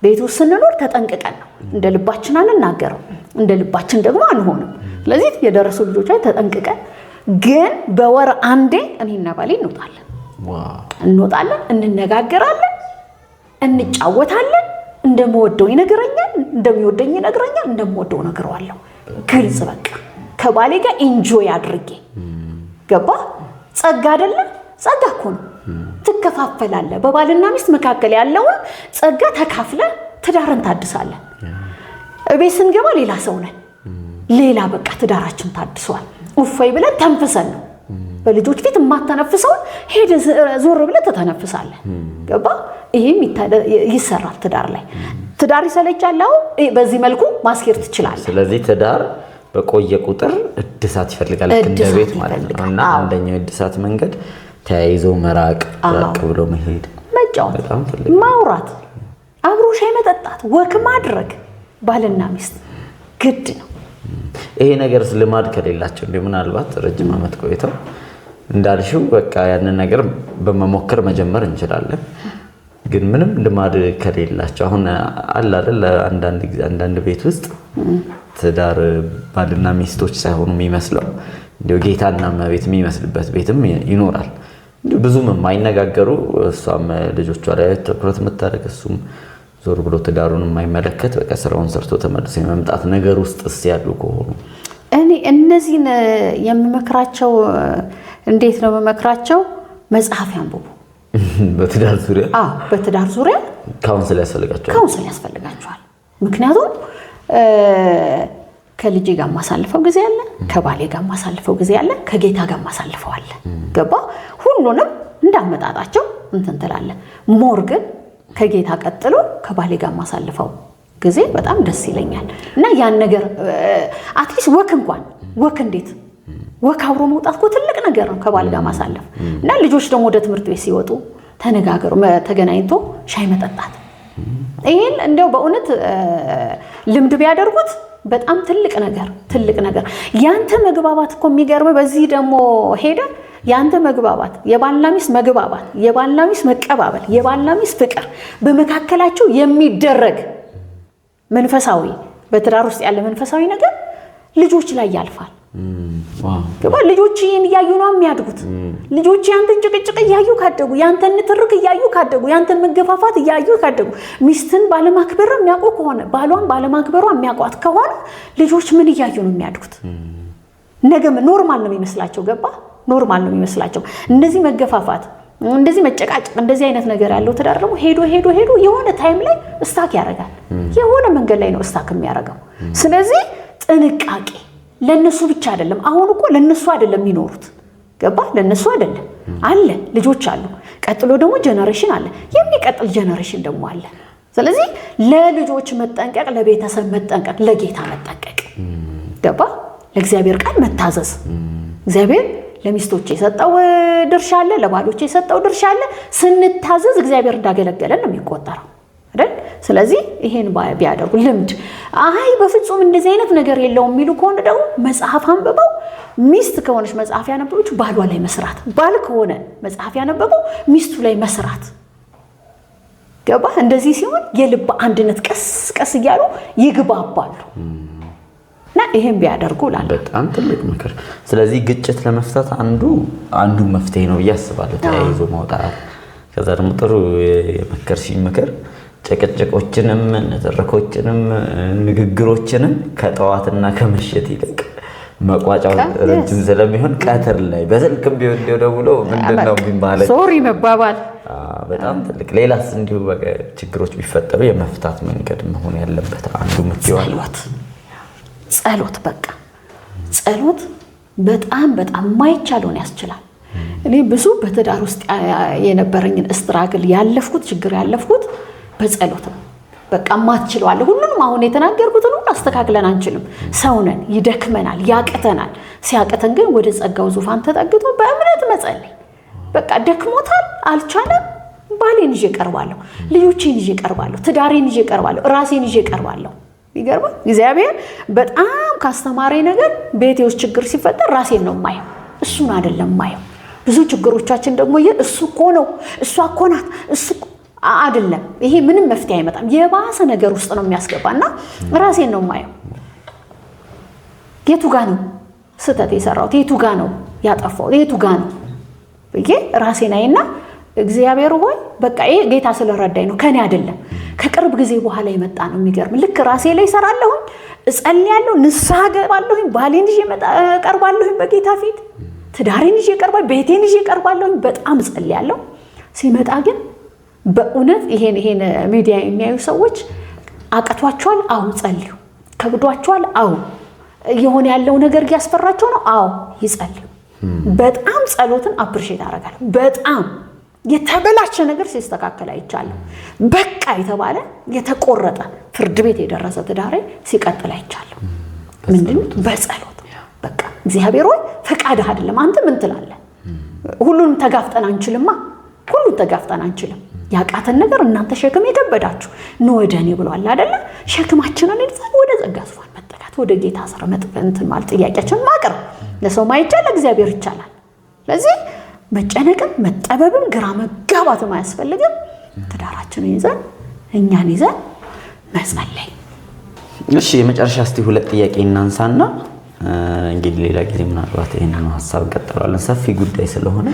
ቤት ውስጥ ስንኖር ተጠንቅቀን ነው። እንደ ልባችን አንናገረው፣ እንደ ልባችን ደግሞ አንሆንም። ስለዚህ የደረሱ ልጆች ላይ ተጠንቅቀን ግን በወር አንዴ እኔና ባሌ እንወጣለን። እንወጣለን፣ እንነጋገራለን፣ እንጫወታለን። እንደምወደው ይነግረኛል፣ እንደሚወደኝ ይነግረኛል፣ እንደምወደው እነግረዋለሁ። ግልጽ በቃ ከባሌ ጋር enjoy አድርጌ፣ ገባ? ጸጋ አይደለም? ጸጋ እኮ ነው። ትከፋፈላለህ። በባልና ሚስት መካከል ያለውን ጸጋ ተካፍለ ትዳርን ታድሳለህ። እቤት ስንገባ ሌላ ሰው ነን። ሌላ በቃ ትዳራችን ታድሷል። እፎይ ብለን ተንፍሰን ነው። በልጆች ፊት የማተነፍሰውን ሄደ ዞር ብለህ ትተነፍሳለህ። ገባ? ይሄም ይሰራል ትዳር ላይ። ትዳር ይሰለቻል። አሁን በዚህ መልኩ ማስኬድ ትችላለህ። ስለዚህ ትዳር በቆየ ቁጥር እድሳት ይፈልጋል፣ ልክ እንደ ቤት ማለት ነው። እና አንደኛው እድሳት መንገድ ተያይዞ መራቅ፣ ራቅ ብሎ መሄድ፣ መጫወት፣ ማውራት፣ አብሮ ሻይ መጠጣት፣ walk ማድረግ ባልና ሚስት ግድ ነው። ይሄ ነገር ልማድ ከሌላቸው እንዲሁ ምናልባት ረጅም ዓመት ቆይተው እንዳልሽው በቃ ያንን ነገር በመሞከር መጀመር እንችላለን። ግን ምንም ልማድ ከሌላቸው፣ አሁን አለ አይደል አንዳንድ ጊዜ አንዳንድ ቤት ውስጥ ትዳር ባልና ሚስቶች ሳይሆኑ የሚመስለው እንዲያው ጌታና እመቤት የሚመስልበት ቤትም ይኖራል። እንዲሁ ብዙም የማይነጋገሩ፣ እሷም ልጆቿ ላይ ትኩረት የምታደርግ፣ እሱም ዞር ብሎ ትዳሩን የማይመለከት፣ በቃ ስራውን ሰርቶ ተመልሶ የመምጣት ነገር ውስጥስ ያሉ ከሆኑ? እኔ እነዚህን የምመክራቸው፣ እንዴት ነው የምመክራቸው? መጽሐፍ ያንብቡ። በትዳር ዙሪያ? አዎ፣ በትዳር ዙሪያ። Counsel ያስፈልጋቸዋል። Counsel ያስፈልጋቸዋል። ምክንያቱም ከልጄ ጋር የማሳልፈው ጊዜ አለ፣ ከባሌ ጋር የማሳልፈው ጊዜ አለ፣ ከጌታ ጋር የማሳልፈው አለ። ገባ? ሁሉንም እንዳመጣጣቸው እንትን ትላለህ። More ግን ከጌታ ቀጥሎ ከባሌ ጋር የማሳልፈው ጊዜ በጣም ደስ ይለኛል። እና ያን ነገር at least walk እንኳን፣ walk፣ እንዴት walk አብሮ መውጣት እኮ ትልቅ ነገር ነው ከባል ጋር ማሳለፍ። እና ልጆች ደግሞ ወደ ትምህርት ቤት ሲወጡ ተነጋገሩ፣ ተገናኝቶ ሻይ መጠጣት፣ ይህን እንዲያው በእውነት ልምድ ቢያደርጉት በጣም ትልቅ ነገር፣ ትልቅ ነገር። ያንተ መግባባት እኮ የሚገርም፣ በዚህ ደግሞ ሄደ ያንተ መግባባት፣ የባልና ሚስት መግባባት፣ የባልና ሚስት መቀባበል፣ የባልና ሚስት ፍቅር፣ በመካከላቸው የሚደረግ መንፈሳዊ፣ በትዳር ውስጥ ያለ መንፈሳዊ ነገር ልጆች ላይ ያልፋል። ገባ? ልጆች ይህን እያዩ ነው የሚያድጉት። ልጆች ያንተን ጭቅጭቅ እያዩ ካደጉ፣ ያንተን ንትርክ እያዩ ካደጉ፣ ያንተን መገፋፋት እያዩ ካደጉ፣ ሚስትን ባለማክበር የሚያውቁ ከሆነ፣ ባሏን ባለማክበሯ የሚያውቋት ከሆነ ልጆች ምን እያዩ ነው የሚያድጉት? ነገም normal ነው የሚመስላቸው። ገባ? Normal ነው የሚመስላቸው። እንደዚህ መገፋፋት፣ እንደዚህ መጨቃጨቅ፣ እንደዚህ አይነት ነገር ያለው ትዳር ደግሞ ሄዶ ሄዶ ሄዶ የሆነ time ላይ stuck ያደርጋል። የሆነ መንገድ ላይ ነው stuck የሚያደርገው። ስለዚህ ጥንቃቄ ለነሱ ብቻ አይደለም። አሁን እኮ ለነሱ አይደለም የሚኖሩት፣ ገባ? ለነሱ አይደለም፣ አለ፣ ልጆች አሉ። ቀጥሎ ደግሞ generation አለ፣ የሚቀጥል generation ደግሞ አለ። ስለዚህ ለልጆች መጠንቀቅ፣ ለቤተሰብ መጠንቀቅ፣ ለጌታ መጠንቀቅ፣ ገባ? ለእግዚአብሔር ቃል መታዘዝ። እግዚአብሔር ለሚስቶች የሰጠው ድርሻ አለ፣ ለባሎች የሰጠው ድርሻ አለ። ስንታዘዝ እግዚአብሔር እንዳገለገለን ነው የሚቆጠረው አይደል? ስለዚህ ይሄን ቢያደርጉ ልምድ፣ አይ በፍጹም እንደዚህ አይነት ነገር የለውም የሚሉ ከሆነ ደግሞ መጽሐፍ አንብበው፣ ሚስት ከሆነች መጽሐፍ ያነበበችው ባሏ ላይ መስራት፣ ባል ከሆነ መጽሐፍ ያነበበው ሚስቱ ላይ መስራት። ገባ? እንደዚህ ሲሆን የልብ አንድነት ቀስ ቀስ እያሉ ይግባባሉ። እና ይሄን ቢያደርጉ እላለሁ። በጣም ትልቅ ምክር። ስለዚህ ግጭት ለመፍታት አንዱ መፍትሄ ነው ብዬ አስባለሁ፣ ተያይዞ ማውጣት። ከዛ ደግሞ ጥሩ የመከርሽኝ ምክር ጭቅጭቆችንም፣ ንትርኮችንም፣ ንግግሮችንም ከጠዋትና ከምሽት ይልቅ መቋጫው ረጅም ስለሚሆን ቀትር ላይ በስልክም ቢሆን እንዲሁ ደውሎ ምንድን ነው ማለት Sorry መባባል። በጣም ትልቅ። ሌላስ እንዲሁ ችግሮች ቢፈጠሩ የመፍታት መንገድ መሆን ያለበት አንዱ ምትይው? ጸሎት፣ ጸሎት፣ በቃ ጸሎት በጣም በጣም የማይቻለውን ያስችላል። እኔ ብዙ በትዳር ውስጥ የነበረኝን struggle ያለፍኩት፣ ችግር ያለፍኩት በጸሎት ነው። በቃ ማትችለው አለ። ሁሉንም አሁን የተናገርኩትን ሁሉ አስተካክለን አንችልም። ሰው ነን፣ ይደክመናል፣ ያቅተናል። ሲያቅተን ግን ወደ ጸጋው ዙፋን ተጠግቶ በእምነት መጸለይ። በቃ ደክሞታል፣ አልቻለም። ባሌን ይዤ እቀርባለሁ፣ ልጆቼን ይዤ እቀርባለሁ፣ ትዳሬን ይዤ እቀርባለሁ፣ ራሴን ይዤ እቀርባለሁ። ይገርማል። እግዚአብሔር በጣም ካስተማረኝ ነገር ቤቴ ውስጥ ችግር ሲፈጠር ራሴን ነው የማየው፣ እሱን አይደለም የማየው። ብዙ ችግሮቻችን ደግሞ እሱ እኮ ነው፣ እሷ እኮ ናት፣ እሱ አይደለም። ይሄ ምንም መፍትሄ አይመጣም። የባሰ ነገር ውስጥ ነው የሚያስገባ። እና ራሴን ነው የማየው። የቱ ጋ ነው ስህተት የሰራሁት? የቱ ጋ ነው ያጠፋሁት? የቱ ጋ ነው ብዬ ራሴን አይና እግዚአብሔር ሆይ፣ በቃ ይሄ ጌታ ስለረዳኝ ነው፣ ከኔ አይደለም። ከቅርብ ጊዜ በኋላ የመጣ ነው። የሚገርም፣ ልክ ራሴ ላይ እሰራለሁኝ፣ እጸልያለሁ፣ ንስሐ ገባለሁኝ፣ ባሌን ይዤ እቀርባለሁኝ በጌታ ፊት፣ ትዳሬን ይዤ እቀርባለሁ፣ ቤቴን ይዤ እቀርባለሁኝ፣ በጣም እጸልያለሁ። ሲመጣ ግን በእውነት ይሄን ሚዲያ የሚያዩ ሰዎች አቅቷቸዋል? አዎ፣ ጸልዩ። ከብዷቸዋል? አዎ። የሆነ ያለው ነገር እያስፈራቸው ነው? አዎ፣ ይጸልዩ። በጣም ጸሎትን appreciate አደርጋለሁ። በጣም የተበላሸ ነገር ሲስተካከል አይቻለሁ። በቃ የተባለ፣ የተቆረጠ፣ ፍርድ ቤት የደረሰ ትዳሬ ሲቀጥል አይቻለሁ። ምንድን? በጸሎት። በቃ እግዚአብሔር ሆይ፣ ፈቃድህ አይደለም፣ አንተ ምን ትላለህ? ሁሉንም ተጋፍጠን አንችልማ። ሁሉን ተጋፍጠን አንችልም። ያቃተን ነገር እናንተ ሸክም የከበዳችሁ ኑ ወደ እኔ ብሏል አይደለ? ሸክማችንን ይዘን ወደ ጸጋ ዙፋን መጠጋት፣ ወደ ጌታ ስር እንትን ማለት፣ ጥያቄያችንን ማቅረብ፣ ለሰው ማይቻል ለእግዚአብሔር ይቻላል። ስለዚህ መጨነቅም መጠበብም ግራ መጋባትም አያስፈልግም። ትዳራችንን ይዘን፣ እኛን ይዘን መጸለይ። እሺ፣ የመጨረሻ እስቲ ሁለት ጥያቄ እናንሳና እንግዲህ ሌላ ጊዜ ምናልባት ይህንን ሀሳብ እንቀጥለዋለን። ሰፊ ጉዳይ ስለሆነ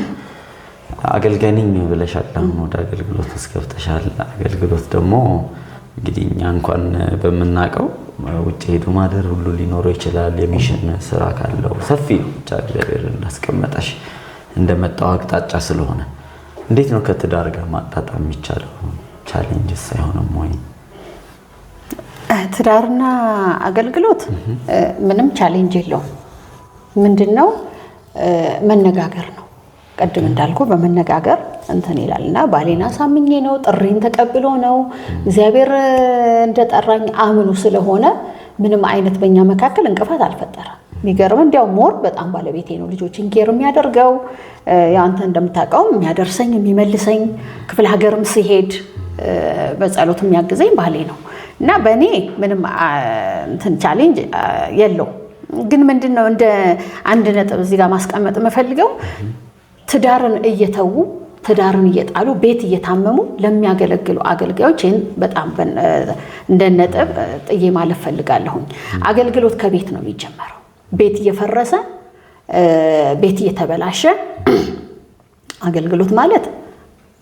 አገልጋይ ነኝ ብለሻል። አሁን ወደ አገልግሎት ውስጥ ገብተሻል። አገልግሎት ደግሞ እንግዲህ እኛ እንኳን በምናውቀው ውጭ ሄዶ ማደር ሁሉ ሊኖረው ይችላል። የ mission ስራ ካለው ሰፊ ነው። ብቻ እግዚአብሔር እንዳስቀመጠሽ እንደመጣው አቅጣጫ ስለሆነ እንዴት ነው ከትዳር ጋር ማጣጣም የሚቻለው? Challenges አይሆንም ወይ? ትዳርና አገልግሎት ምንም challenge የለውም። ምንድን ነው፣ መነጋገር ነው። ቅድም እንዳልኩ በመነጋገር እንትን ይላል እና ባሌን አሳምኜ ነው፣ ጥሪን ተቀብሎ ነው፣ እግዚአብሔር እንደጠራኝ አምኖ ስለሆነ ምንም አይነት በእኛ መካከል እንቅፋት አልፈጠረም። የሚገርም እንዲያው more በጣም ባለቤቴ ነው ልጆችን care የሚያደርገው። ያው አንተ እንደምታውቀው የሚያደርሰኝ፣ የሚመልሰኝ፣ ክፍለ ሀገርም ስሄድ በጸሎት የሚያግዘኝ ባሌ ነው እና በእኔ ምንም እንትን challenge የለውም። ግን ምንድን ነው እንደ አንድ ነጥብ እዚህ ጋር ማስቀመጥ የምፈልገው፣ ትዳርን እየተዉ፣ ትዳርን እየጣሉ፣ ቤት እየታመሙ ለሚያገለግሉ አገልጋዮች ይህን በጣም እንደ ነጥብ ጥዬ ማለፍ ፈልጋለሁኝ። አገልግሎት ከቤት ነው የሚጀመረው። ቤት እየፈረሰ፣ ቤት እየተበላሸ አገልግሎት ማለት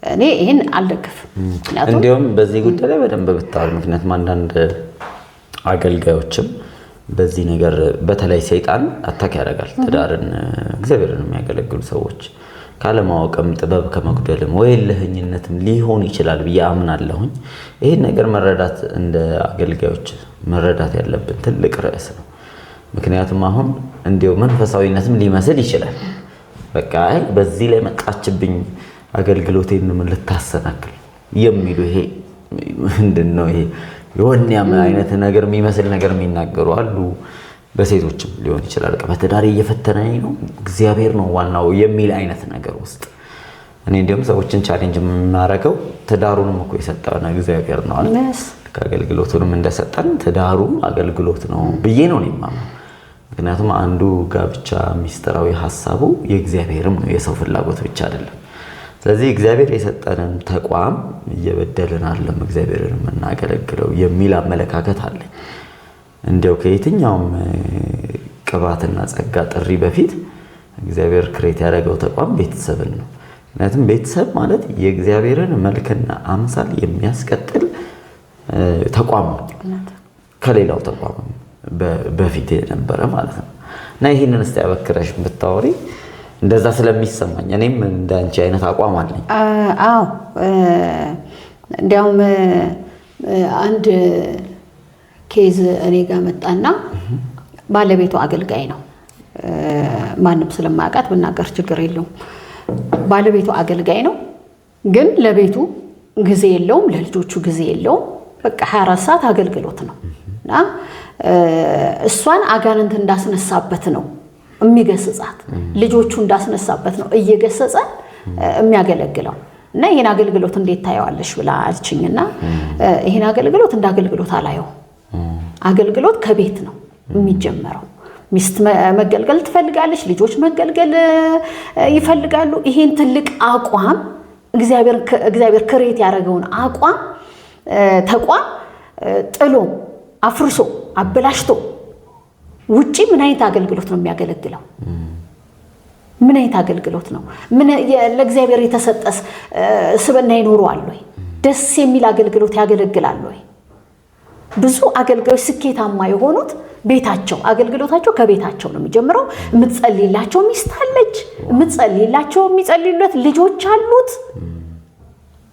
እኔ ይህን አልደግፍም። ምክንያቱም እንዲሁም በዚህ ጉዳይ ላይ በደንብ ብታወሪ፣ ምክንያቱም አንዳንድ አገልጋዮችም በዚህ ነገር በተለይ ሰይጣን attack ያደርጋል ትዳርን፣ እግዚአብሔርን የሚያገለግሉ ሰዎች ካለማወቅም ጥበብ ከመጉደልም ወይ እልህኝነትም ሊሆን ይችላል ብዬ አምናለሁኝ። ይህን ነገር መረዳት እንደ አገልጋዮች መረዳት ያለብን ትልቅ ርዕስ ነው። ምክንያቱም አሁን እንዲያው መንፈሳዊነትም ሊመስል ይችላል። በቃ አይ በዚህ ላይ መጣችብኝ፣ አገልግሎቴን ምን ልታሰናክል የሚሉ፣ ይሄ ምንድን ነው፣ ይሄ የወኔያም አይነት ነገር የሚመስል ነገር የሚናገሩ አሉ። በሴቶችም ሊሆን ይችላል። በቃ በትዳር እየፈተነኝ ነው፣ እግዚአብሔር ነው ዋናው የሚል አይነት ነገር ውስጥ እኔ እንዲሁም ሰዎችን challenge የማደርገው ትዳሩንም እኮ የሰጠን እግዚአብሔር ነው አለ። አገልግሎቱንም እንደሰጠን ትዳሩም አገልግሎት ነው ብዬ ነው እኔ የማምነው። ምክንያቱም አንዱ ጋብቻ ሚስጥራዊ ሀሳቡ የእግዚአብሔርም ነው፣ የሰው ፍላጎት ብቻ አይደለም። ስለዚህ እግዚአብሔር የሰጠንን ተቋም እየበደልን አይደለም እግዚአብሔርን የምናገለግለው የሚል አመለካከት አለኝ። እንዲያው ከየትኛውም ቅባትና ጸጋ ጥሪ በፊት እግዚአብሔር create ያደረገው ተቋም ቤተሰብን ነው። ምክንያቱም ቤተሰብ ማለት የእግዚአብሔርን መልክና አምሳል የሚያስቀጥል ተቋም ነው። ከሌላው ተቋም በፊት የነበረ ማለት ነው። እና ይህንን እስቲ አበክረሽ ብታወሪ፣ እንደዛ ስለሚሰማኝ እኔም እንደ አንቺ አይነት አቋም አለኝ። አዎ፣ እንዲያውም አንድ case እኔ ጋር መጣና ባለቤቱ አገልጋይ ነው። ማንም ስለማያውቃት ብናገር ችግር የለውም። ባለቤቱ አገልጋይ ነው፣ ግን ለቤቱ ጊዜ የለውም፣ ለልጆቹ ጊዜ የለውም። በቃ 24 ሰዓት አገልግሎት ነው እና እሷን አጋንንት እንዳስነሳበት ነው የሚገስጻት፣ ልጆቹ እንዳስነሳበት ነው እየገሰጸ የሚያገለግለው። እና ይህን አገልግሎት እንዴት ታየዋለሽ ብላ አልችኝና ይህን አገልግሎት እንደ አገልግሎት አላየው። አገልግሎት ከቤት ነው የሚጀመረው። ሚስት መገልገል ትፈልጋለች፣ ልጆች መገልገል ይፈልጋሉ። ይሄን ትልቅ አቋም፣ እግዚአብሔር create ያደረገውን አቋም ተቋም ጥሎ፣ አፍርሶ፣ አበላሽቶ ውጪ ምን አይነት አገልግሎት ነው የሚያገለግለው? ምን አይነት አገልግሎት ነው? ምን ለእግዚአብሔር የተሰጠስ ስብዕና ይኖረዋል ወይ? ደስ የሚል አገልግሎት ያገለግላል ወይ? ብዙ አገልጋዮች ስኬታማ የሆኑት ቤታቸው፣ አገልግሎታቸው ከቤታቸው ነው የሚጀምረው። የምትጸልይላቸው ሚስት አለች፣ የምትጸልይላቸው፣ የሚጸልዩለት ልጆች አሉት።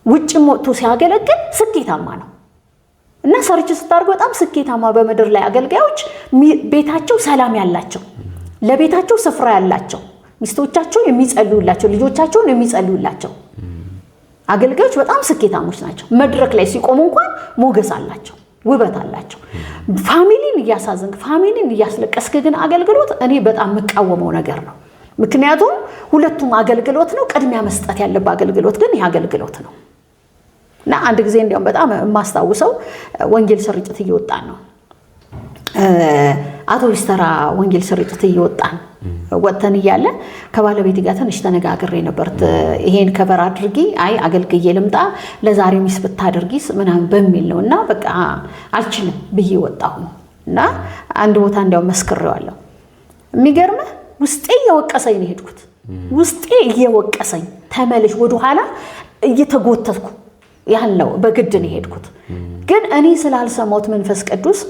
ውጭም ወጥቶ ሲያገለግል ስኬታማ ነው። እና search ስታደርግ በጣም ስኬታማ በምድር ላይ አገልጋዮች ቤታቸው ሰላም ያላቸው፣ ለቤታቸው ስፍራ ያላቸው፣ ሚስቶቻቸው የሚጸልዩላቸው፣ ልጆቻቸውን የሚጸልዩላቸው አገልጋዮች በጣም ስኬታሞች ናቸው። መድረክ ላይ ሲቆሙ እንኳን ሞገስ አላቸው፣ ውበት አላቸው። Family ን እያሳዘንክ፣ family ን እያስለቀስክ ግን አገልግሎት እኔ በጣም የምቃወመው ነገር ነው። ምክንያቱም ሁለቱም አገልግሎት ነው። ቅድሚያ መስጠት ያለበት አገልግሎት ግን ይህ አገልግሎት ነው። እና አንድ ጊዜ እንዲያውም በጣም የማስታውሰው ወንጌል ስርጭት እየወጣን ነው። አውቶቡስ ተራ ወንጌል ስርጭት እየወጣን ወጥተን እያለ ከባለቤት ጋር ትንሽ ተነጋግሬ ነበር። ይሄን cover አድርጊ፣ አይ አገልግዬ ልምጣ፣ ለዛሬ miss ብታደርጊስ ምናምን በሚል ነው። እና በቃ አልችልም ብዬ ወጣሁ እና አንድ ቦታ እንዲያውም መስክሬዋለሁ። የሚገርምህ ውስጤ እየወቀሰኝ ነው የሄድኩት። ውስጤ እየወቀሰኝ ተመልሽ ወደኋላ እየተጎተትኩ ያለው በግድ ነው የሄድኩት። ግን እኔ ስላልሰማሁት መንፈስ ቅዱስ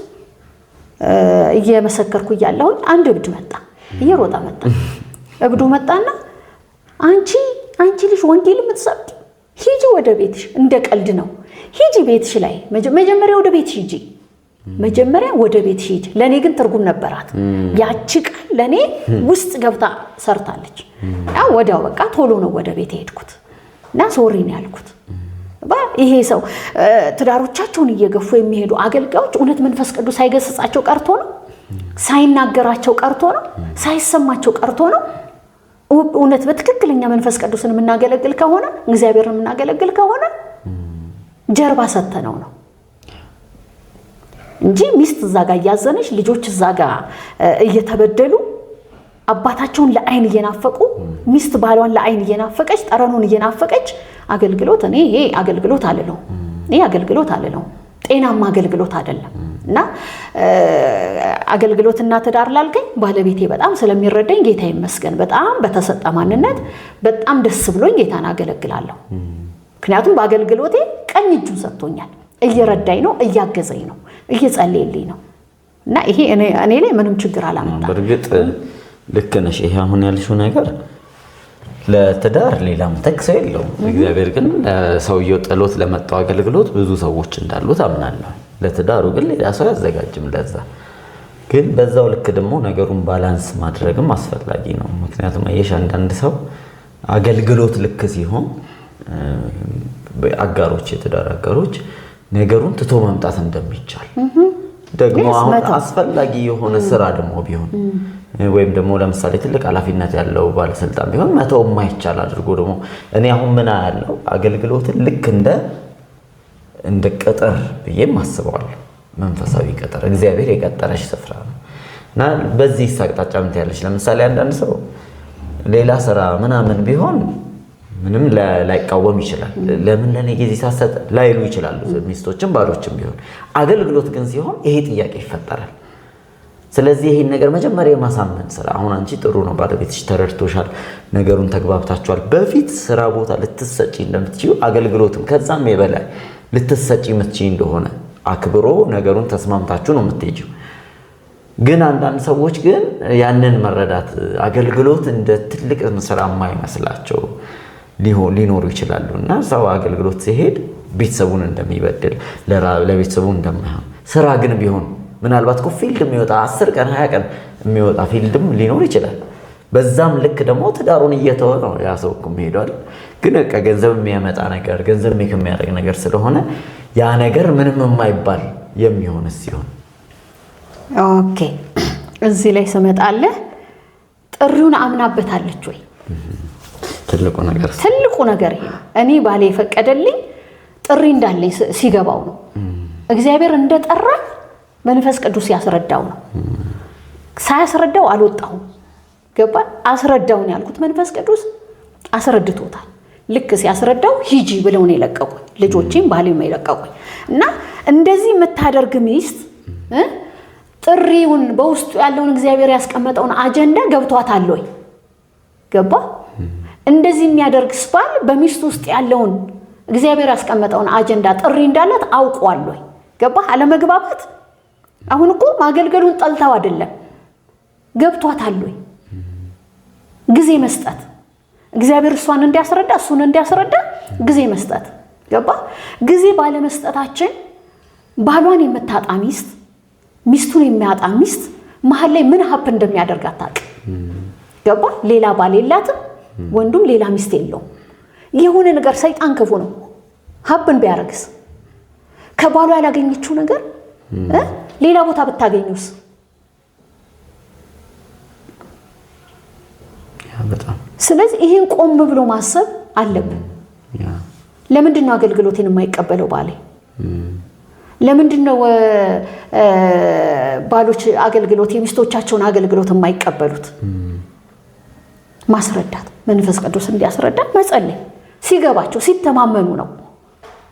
እየመሰከርኩ እያለሁኝ አንድ እብድ መጣ፣ እየሮጠ መጣ። እብዱ መጣና አንቺ አንቺ ልጅ ወንጌል የምትሰብኪ ሂጂ ወደ ቤትሽ፣ እንደ ቀልድ ነው። ሂጂ ቤትሽ ላይ መጀመሪያ ወደ ቤትሽ ሂጂ፣ መጀመሪያ ወደ ቤትሽ ሂጂ። ለእኔ ግን ትርጉም ነበራት ያቺ ቃል፣ ለእኔ ውስጥ ገብታ ሰርታለች። ያው ወዲያው በቃ ቶሎ ነው ወደ ቤት የሄድኩት እና sorry ነው ያልኩት። ይሄ ሰው ትዳሮቻቸውን እየገፉ የሚሄዱ አገልጋዮች እውነት መንፈስ ቅዱስ ሳይገስጻቸው ቀርቶ ነው? ሳይናገራቸው ቀርቶ ነው? ሳይሰማቸው ቀርቶ ነው? እውነት በትክክለኛ መንፈስ ቅዱስን የምናገለግል ከሆነ፣ እግዚአብሔርን የምናገለግል ከሆነ ጀርባ ሰተነው ነው እንጂ ሚስት እዛ ጋር እያዘነች፣ ልጆች እዛ ጋር እየተበደሉ፣ አባታቸውን ለአይን እየናፈቁ፣ ሚስት ባሏን ለአይን እየናፈቀች፣ ጠረኑን እየናፈቀች አገልግሎት፣ እኔ ይሄ አገልግሎት አልለውም። ይሄ አገልግሎት አልለውም። ጤናማ አገልግሎት አይደለም። እና አገልግሎትና ትዳር ላልከኝ ባለቤቴ በጣም ስለሚረዳኝ ጌታ ይመስገን። በጣም በተሰጠ ማንነት በጣም ደስ ብሎኝ ጌታን አገለግላለሁ። ምክንያቱም በአገልግሎቴ ቀኝ እጁን ሰጥቶኛል። እየረዳኝ ነው፣ እያገዘኝ ነው፣ እየጸለየልኝ ነው። እና ይሄ እኔ ላይ ምንም ችግር አላመጣም። በእርግጥ ልክ ነሽ። ይሄ አሁን ያልሽው ነገር ለትዳር ሌላ ምትክ ሰው የለውም። እግዚአብሔር ግን ሰውየው ጥሎት ለመጣው አገልግሎት ብዙ ሰዎች እንዳሉት አምናለሁ። ለትዳሩ ግን ሌላ ሰው አያዘጋጅም። ለዛ ግን በዛው ልክ ደግሞ ነገሩን balance ማድረግም አስፈላጊ ነው። ምክንያቱም አየሽ አንዳንድ ሰው አገልግሎት ልክ ሲሆን አጋሮች፣ የትዳር አጋሮች ነገሩን ትቶ መምጣት እንደሚቻል ደግሞ አሁን አስፈላጊ የሆነ ስራ ደግሞ ቢሆን ወይም ደግሞ ለምሳሌ ትልቅ ኃላፊነት ያለው ባለስልጣን ቢሆን መተው የማይቻል አድርጎ ደግሞ እኔ አሁን ምን ያለው አገልግሎትን ልክ እንደ ቅጥር ብዬም አስበዋለሁ። መንፈሳዊ ቅጥር፣ እግዚአብሔር የቀጠረሽ ስፍራ ነው እና በዚህ አቅጣጫ ምን ትያለሽ? ለምሳሌ አንዳንድ ሰው ሌላ ስራ ምናምን ቢሆን ምንም ላይቃወም ይችላል። ለምን ለኔ ጊዜ ሳሰጥ ላይሉ ይችላሉ፣ ሚስቶችም ባሎችም ቢሆን። አገልግሎት ግን ሲሆን ይሄ ጥያቄ ይፈጠራል። ስለዚህ ይሄን ነገር መጀመሪያ የማሳመን ስራ፣ አሁን አንቺ ጥሩ ነው፣ ባለቤትሽ ተረድቶሻል፣ ነገሩን ተግባብታችኋል። በፊት ስራ ቦታ ልትሰጪ እንደምትችይው አገልግሎትም ከዛም የበላይ ልትሰጪ የምትችይ እንደሆነ አክብሮ ነገሩን ተስማምታችሁ ነው የምትሄጂው። ግን አንዳንድ ሰዎች ግን ያንን መረዳት አገልግሎት እንደ ትልቅ ስራ የማይመስላቸው ሊኖሩ ይችላሉ። እና ሰው አገልግሎት ሲሄድ ቤተሰቡን እንደሚበድል፣ ለቤተሰቡ እንደማይሆን፣ ስራ ግን ቢሆን ምናልባት እኮ field የሚወጣ 10 ቀን 20 ቀን የሚወጣ field ም ሊኖር ይችላል። በዛም ልክ ደግሞ ትዳሩን እየተወ ነው ያ ሰው እኮ የሚሄደው አይደል? ግን በቃ ገንዘብ የሚያመጣ ነገር፣ ገንዘብ make የሚያደርግ ነገር ስለሆነ ያ ነገር ምንም የማይባል የሚሆን ሲሆን Okay፣ እዚህ ላይ ስመጣለህ ጥሪውን አምናበታለች ወይ? ትልቁ ነገር ትልቁ ነገር ይሄ ነው። እኔ ባሌ የፈቀደልኝ ጥሪ እንዳለኝ ሲገባው ነው። እግዚአብሔር እንደጠራ መንፈስ ቅዱስ ያስረዳው ነው። ሳያስረዳው አልወጣሁም። ገባ? አስረዳውን ያልኩት መንፈስ ቅዱስ አስረድቶታል። ልክ ሲያስረዳው ሂጂ ብለው ነው የለቀቁኝ። ልጆቼም ባሌም የለቀቁኝ። እና እንደዚህ የምታደርግ ሚስት ጥሪውን በውስጡ ያለውን እግዚአብሔር ያስቀመጠውን አጀንዳ ገብቷታል ወይ? ገባ? እንደዚህ የሚያደርግ ባል በሚስቱ ውስጥ ያለውን እግዚአብሔር ያስቀመጠውን አጀንዳ ጥሪ እንዳላት አውቋል ወይ? ገባ? አለመግባባት አሁን እኮ ማገልገሉን ጠልታው አይደለም፣ ገብቷታል ወይ? ጊዜ መስጠት፣ እግዚአብሔር እሷን እንዲያስረዳ እሱን እንዲያስረዳ ጊዜ መስጠት። ገባ? ጊዜ ባለመስጠታችን ባሏን የምታጣ ሚስት፣ ሚስቱን የሚያጣ ሚስት መሀል ላይ ምን happen እንደሚያደርግ አታውቅም። ገባ? ሌላ ባል የላትም፣ ወንዱም ሌላ ሚስት የለውም። የሆነ ነገር ሰይጣን ክፉ ነው። Happen ቢያደርግስ፣ ከባሏ ያላገኘችው ነገር ሌላ ቦታ ብታገኙስ? በጣም። ስለዚህ ይህን ቆም ብሎ ማሰብ አለብን። ለምንድን ነው አገልግሎቴን የማይቀበለው ባሌ? ለምንድን ነው ባሎች አገልግሎት የሚስቶቻቸውን አገልግሎት የማይቀበሉት? ማስረዳት፣ መንፈስ ቅዱስ እንዲያስረዳ መጸለይ፣ ሲገባቸው ሲተማመኑ ነው።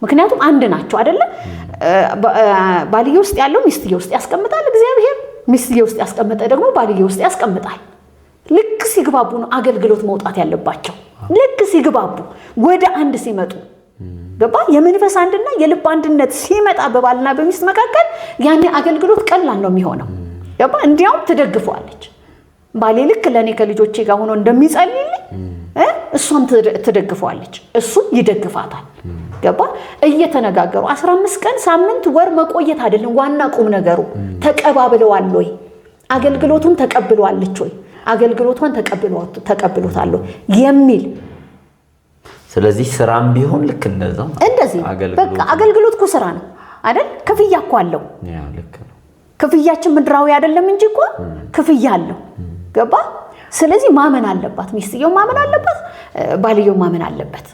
ምክንያቱም አንድ ናቸው አይደለ? ባልየ ውስጥ ያለው ሚስትየ ውስጥ ያስቀምጣል እግዚአብሔር፣ ሚስትየ ውስጥ ያስቀመጠ ደግሞ ባልየ ውስጥ ያስቀምጣል። ልክ ሲግባቡ ነው አገልግሎት መውጣት ያለባቸው። ልክ ሲግባቡ ወደ አንድ ሲመጡ፣ ገባ? የመንፈስ አንድና የልብ አንድነት ሲመጣ በባልና በሚስት መካከል ያኔ አገልግሎት ቀላል ነው የሚሆነው። ገባ? እንዲያውም ትደግፈዋለች። ባሌ ልክ ለእኔ ከልጆቼ ጋር ሆኖ እንደሚጸልይልኝ እሷም ትደግፈዋለች፣ እሱም ይደግፋታል። ገባ? እየተነጋገሩ 15 ቀን፣ ሳምንት፣ ወር መቆየት አይደለም ዋና ቁም ነገሩ። ተቀባብለዋል ወይ? አገልግሎቱን ተቀብለዋለች ወይ? አገልግሎቷን ተቀብሎታል ወይ የሚል። ስለዚህ ስራም ቢሆን ልክ እንደዛው። እንደዚህ በቃ አገልግሎት እኮ ስራ ነው አይደል? ክፍያ እኮ አለው። ልክ ነው። ክፍያችን ምድራዊ አይደለም እንጂ እኮ ክፍያ አለው። ገባ? ስለዚህ ማመን አለባት፣ ሚስትየው ማመን አለባት፣ ባልየው ማመን አለበት።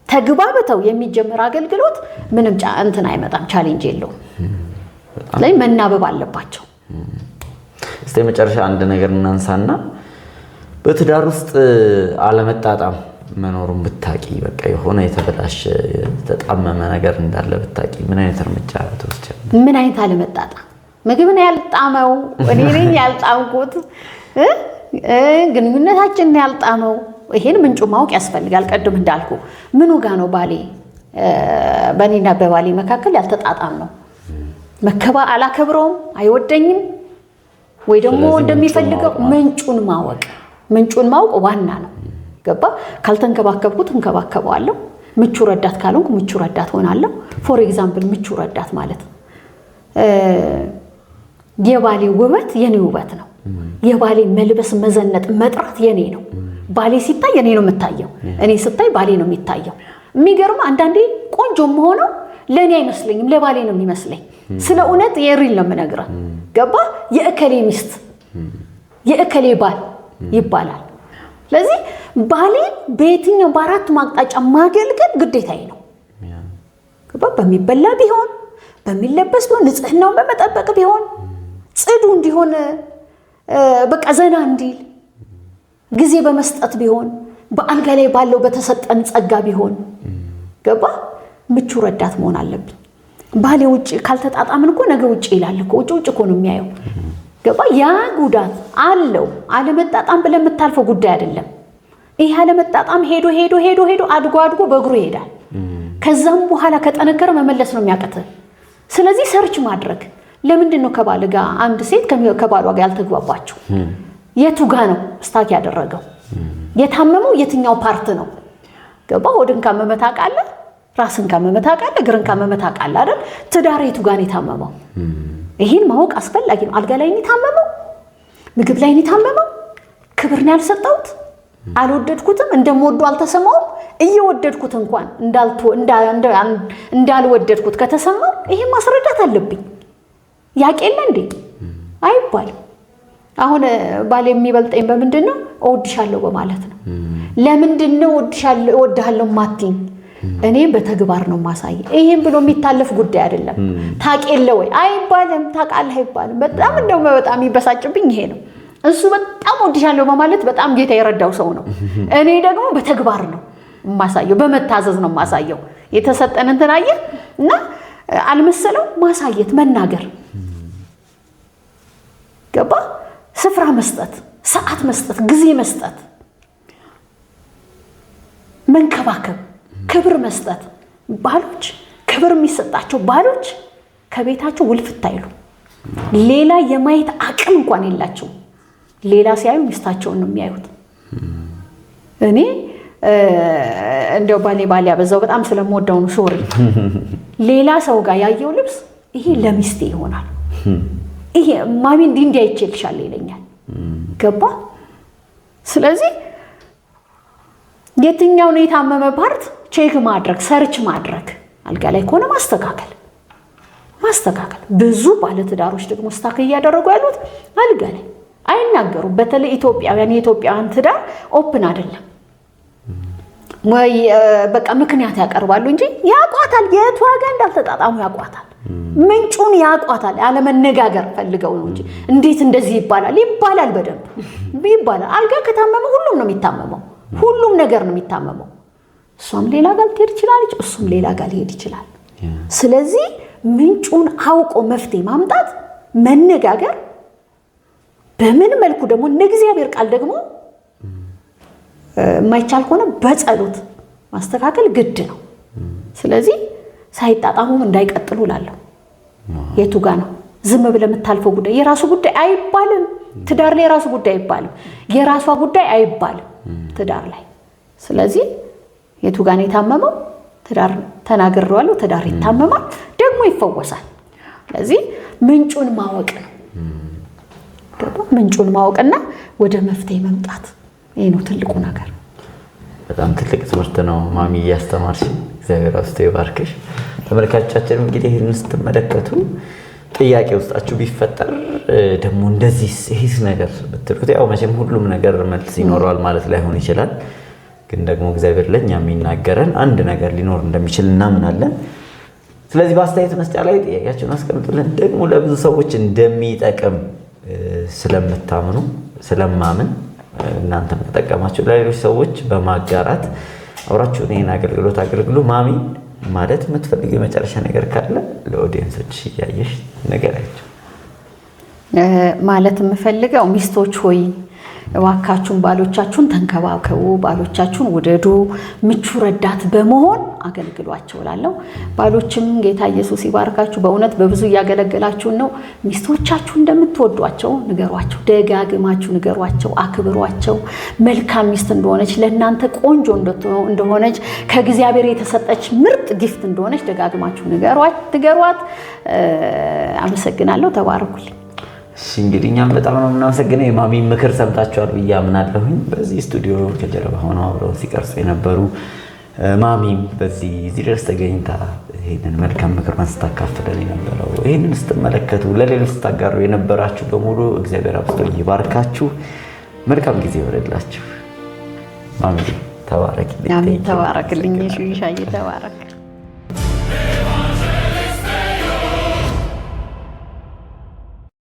ተግባብተው የሚጀምር አገልግሎት ምንም እንትን አይመጣም፣ challenge የለውም። ስለዚህ መናበብ አለባቸው። እስቲ መጨረሻ አንድ ነገር እናንሳና በትዳር ውስጥ አለመጣጣም መኖሩን ብታቂ፣ በቃ የሆነ የተበላሸ የተጣመመ ነገር እንዳለ ብታቂ ምን አይነት እርምጃ ትወስጃለሽ? ምን አይነት አለመጣጣም? ምግብን ያልጣመው እኔ ነኝ ያልጣምኩት፣ ግንኙነታችንን ያልጣመው፣ ይሄን ምንጩ ማወቅ ያስፈልጋል። ቅድም እንዳልኩ ምኑ ጋ ነው ባሌ በእኔና በባሌ መካከል ያልተጣጣም ነው? መከባ አላከብረውም፣ አይወደኝም ወይ ደግሞ እንደሚፈልገው ምንጩን ማወቅ ዋና ነው። ገባ? ካልተንከባከብኩት እንከባከበዋለሁ። ምቹ ረዳት ካልሆንኩ ምቹ ረዳት ሆናለሁ። For example ምቹ ረዳት ማለት የባሌ ውበት የኔ ውበት ነው። የባሌ መልበስ፣ መዘነጥ፣ መጥራት የኔ ነው። ባሌ ሲታይ የኔ ነው የምታየው፣ እኔ ስታይ ባሌ ነው የሚታየው። የሚገርም አንዳንዴ ቆንጆ የምሆነው ለእኔ አይመስለኝም፣ ለባሌ ነው የሚመስለኝ። ስለ እውነት የ real ነው የምነግርህ። ገባ? የእከሌ ሚስት፣ የእከሌ ባል ይባላል። ስለዚህ ባሌ በየትኛው በአራቱም አቅጣጫ ማገልገል ግዴታዬ ነው። ገባ? በሚበላ ቢሆን፣ በሚለበስ ቢሆን፣ ንጽህናውን በመጠበቅ ቢሆን፣ ጽዱ እንዲሆን፣ በቃ ዘና እንዲል ጊዜ በመስጠት ቢሆን፣ በአልጋ ላይ ባለው በተሰጠን ጸጋ ቢሆን፣ ገባ? ምቹ ረዳት መሆን አለብኝ። ባሌ ውጭ ካልተጣጣምን እኮ ነገ ውጭ ይላል እኮ፣ ውጭ ውጭ እኮ ነው የሚያየው። ገባ? ያ ጉዳት አለው። አለመጣጣም ብለህ የምታልፈው ጉዳይ አይደለም። ይህ አለመጣጣም ሄዶ ሄዶ ሄዶ ሄዶ አድጎ አድጎ በእግሩ ይሄዳል። ከዛም በኋላ ከጠነከረ መመለስ ነው የሚያቅትህ። ስለዚህ search ማድረግ፣ ለምንድን ነው ከባል ጋር አንድ ሴት ከባሏ ጋር ያልተግባባቸው? የቱ ጋ ነው stuck ያደረገው? የታመመው የትኛው part ነው? ገባ? ሆድን ካመመ ታውቃለህ፣ ራስን ካመመ ታውቃለህ፣ እግርን ካመመ ታውቃለህ አይደል? ትዳር የቱ ጋ ነው የታመመው? ይህን ማወቅ አስፈላጊ ነው። አልጋ ላይ ነው የታመመው? ምግብ ላይ ነው የታመመው? ክብር ነው ያልሰጠሁት? አልወደድኩትም? እንደምወደው አልተሰማውም? እየወደድኩት እንኳን እንዳልወደድኩት ከተሰማው ይሄን ማስረዳት አለብኝ። ያቅ የለ እንዴ አይባልም። አሁን ባል የሚበልጠኝ በምንድን ነው? እወድሻለሁ በማለት ነው። ለምንድን ነው እወድሃለሁ ማትይኝ? እኔ በተግባር ነው ማሳየ። ይሄን ብሎ የሚታለፍ ጉዳይ አይደለም። ታውቅ የለ ወይ አይባልም። ታውቃለህ አይባልም። በጣም እንደው በጣም የሚበሳጭብኝ ይሄ ነው። እሱ በጣም እወድሻለሁ በማለት በጣም ጌታ የረዳው ሰው ነው። እኔ ደግሞ በተግባር ነው የማሳየው፣ በመታዘዝ ነው የማሳየው። የተሰጠን እንትን አየህ እና አልመሰለው ማሳየት፣ መናገር፣ ገባ? ስፍራ መስጠት፣ ሰዓት መስጠት፣ ጊዜ መስጠት፣ መንከባከብ፣ ክብር መስጠት። ባሎች፣ ክብር የሚሰጣቸው ባሎች ከቤታቸው ውልፍት አይሉ። ሌላ የማየት አቅም እንኳን የላቸውም። ሌላ ሲያዩ ሚስታቸውን ነው የሚያዩት። እኔ እንደው ባሌ ባሌ ያበዛው በጣም ስለምወደው ነው። Sorry። ሌላ ሰው ጋር ያየው ልብስ ይሄ ለሚስቴ ይሆናል፣ ይሄ ማሚ እንዲህ እንዲህ አይቼልሻለሁ ይለኛል። ገባ? ስለዚህ የትኛው ነው የታመመ part check ማድረግ፣ search ማድረግ፣ አልጋ ላይ ከሆነ ማስተካከል ማስተካከል። ብዙ ባለትዳሮች ደግሞ stuck እያደረጉ ያሉት አልጋ ላይ አይናገሩም። በተለይ ኢትዮጵያውያን፣ የኢትዮጵያውያን ትዳር open አይደለም ወይ፣ በቃ ምክንያት ያቀርባሉ እንጂ ያቋታል። የቱ ዋጋ እንዳልተጣጣሙ ያቋታል። ምንጩን ያቋታል። ያለመነጋገር ፈልገው ነው እንጂ እንዴት እንደዚህ ይባላል? ይባላል፣ በደንብ ይባላል። አልጋ ከታመመ ሁሉም ነው የሚታመመው። ሁሉም ነገር ነው የሚታመመው። እሷም ሌላ ጋር ልትሄድ ትችላለች፣ እሱም ሌላ ጋር ሊሄድ ይችላል። ስለዚህ ምንጩን አውቆ መፍትሄ ማምጣት፣ መነጋገር በምን መልኩ ደግሞ እንደ እግዚአብሔር ቃል ደግሞ የማይቻል ከሆነ በጸሎት ማስተካከል ግድ ነው። ስለዚህ ሳይጣጣሙም እንዳይቀጥሉ እላለሁ። የቱ ጋ ነው ዝም ብለህ የምታልፈው ጉዳይ? የራሱ ጉዳይ አይባልም። ትዳር ላይ የራሱ ጉዳይ አይባልም። የራሷ ጉዳይ አይባልም ትዳር ላይ። ስለዚህ የቱ ጋ ነው የታመመው? ትዳር ተናግሬዋለሁ። ትዳር ይታመማል፣ ደግሞ ይፈወሳል። ስለዚህ ምንጩን ማወቅ ነው። ምንጩን ማወቅና ወደ መፍትሄ መምጣት ይሄ ነው ትልቁ ነገር። በጣም ትልቅ ትምህርት ነው ማሚ እያስተማርሽ፣ እግዚአብሔር አብዝቶ ይባርክሽ። ተመልካቾቻችንም እንግዲህ ይህን ስትመለከቱ ጥያቄ ውስጣችሁ ቢፈጠር ደግሞ እንደዚህ ይህስ ነገር ብትሉት፣ ያው መቼም ሁሉም ነገር መልስ ይኖረዋል ማለት ላይሆን ይችላል። ግን ደግሞ እግዚአብሔር ለእኛ የሚናገረን አንድ ነገር ሊኖር እንደሚችል እናምናለን። ስለዚህ በአስተያየት መስጫ ላይ ጥያቄያችሁን አስቀምጡልን። ደግሞ ለብዙ ሰዎች እንደሚጠቅም ስለምታምኑ ስለማምን እናንተም ተጠቀማችሁ ለሌሎች ሰዎች በማጋራት አብራችሁን ይህን አገልግሎት አገልግሉ። ማሚ ማለት የምትፈልጊው የመጨረሻ ነገር ካለ ለ audience ኦች እያየሽ ንገሪያቸው። ማለት የምፈልገው ሚስቶች ሆይ እባካችሁን ባሎቻችሁን ተንከባከቡ፣ ባሎቻችሁን ውደዱ፣ ምቹ ረዳት በመሆን አገልግሏቸው እላለሁ። ባሎችም ጌታ ኢየሱስ ይባርካችሁ። በእውነት በብዙ እያገለገላችሁን ነው። ሚስቶቻችሁ እንደምትወዷቸው ንገሯቸው፣ ደጋግማችሁ ንገሯቸው፣ አክብሯቸው። መልካም ሚስት እንደሆነች፣ ለእናንተ ቆንጆ እንደሆነች፣ ከእግዚአብሔር የተሰጠች ምርጥ gift እንደሆነች ደጋግማችሁ ንገሯት። አመሰግናለሁ። ተባረኩልኝ። እሺ እንግዲህ እኛም በጣም ነው የምናመሰግነው። የማሚ ምክር ሰምታችኋል ብዬ አምናለሁኝ። በዚህ ስቱዲዮ ከጀርባ ሆነው አብረው ሲቀርጹ የነበሩ ማሚም በዚህ እዚህ ድረስ ተገኝታ ይህንን መልካም ምክሯን ስታካፍለን የነበረው ይህንን ስትመለከቱ ለሌሎች ስታጋሩ የነበራችሁ በሙሉ እግዚአብሔር አብዝቶ ይባርካችሁ። መልካም ጊዜ ይሆንላችሁ። ማሚ ተባረክልኝ። አሜን። ተባረክልኝ። ሻዬ ተባረክ።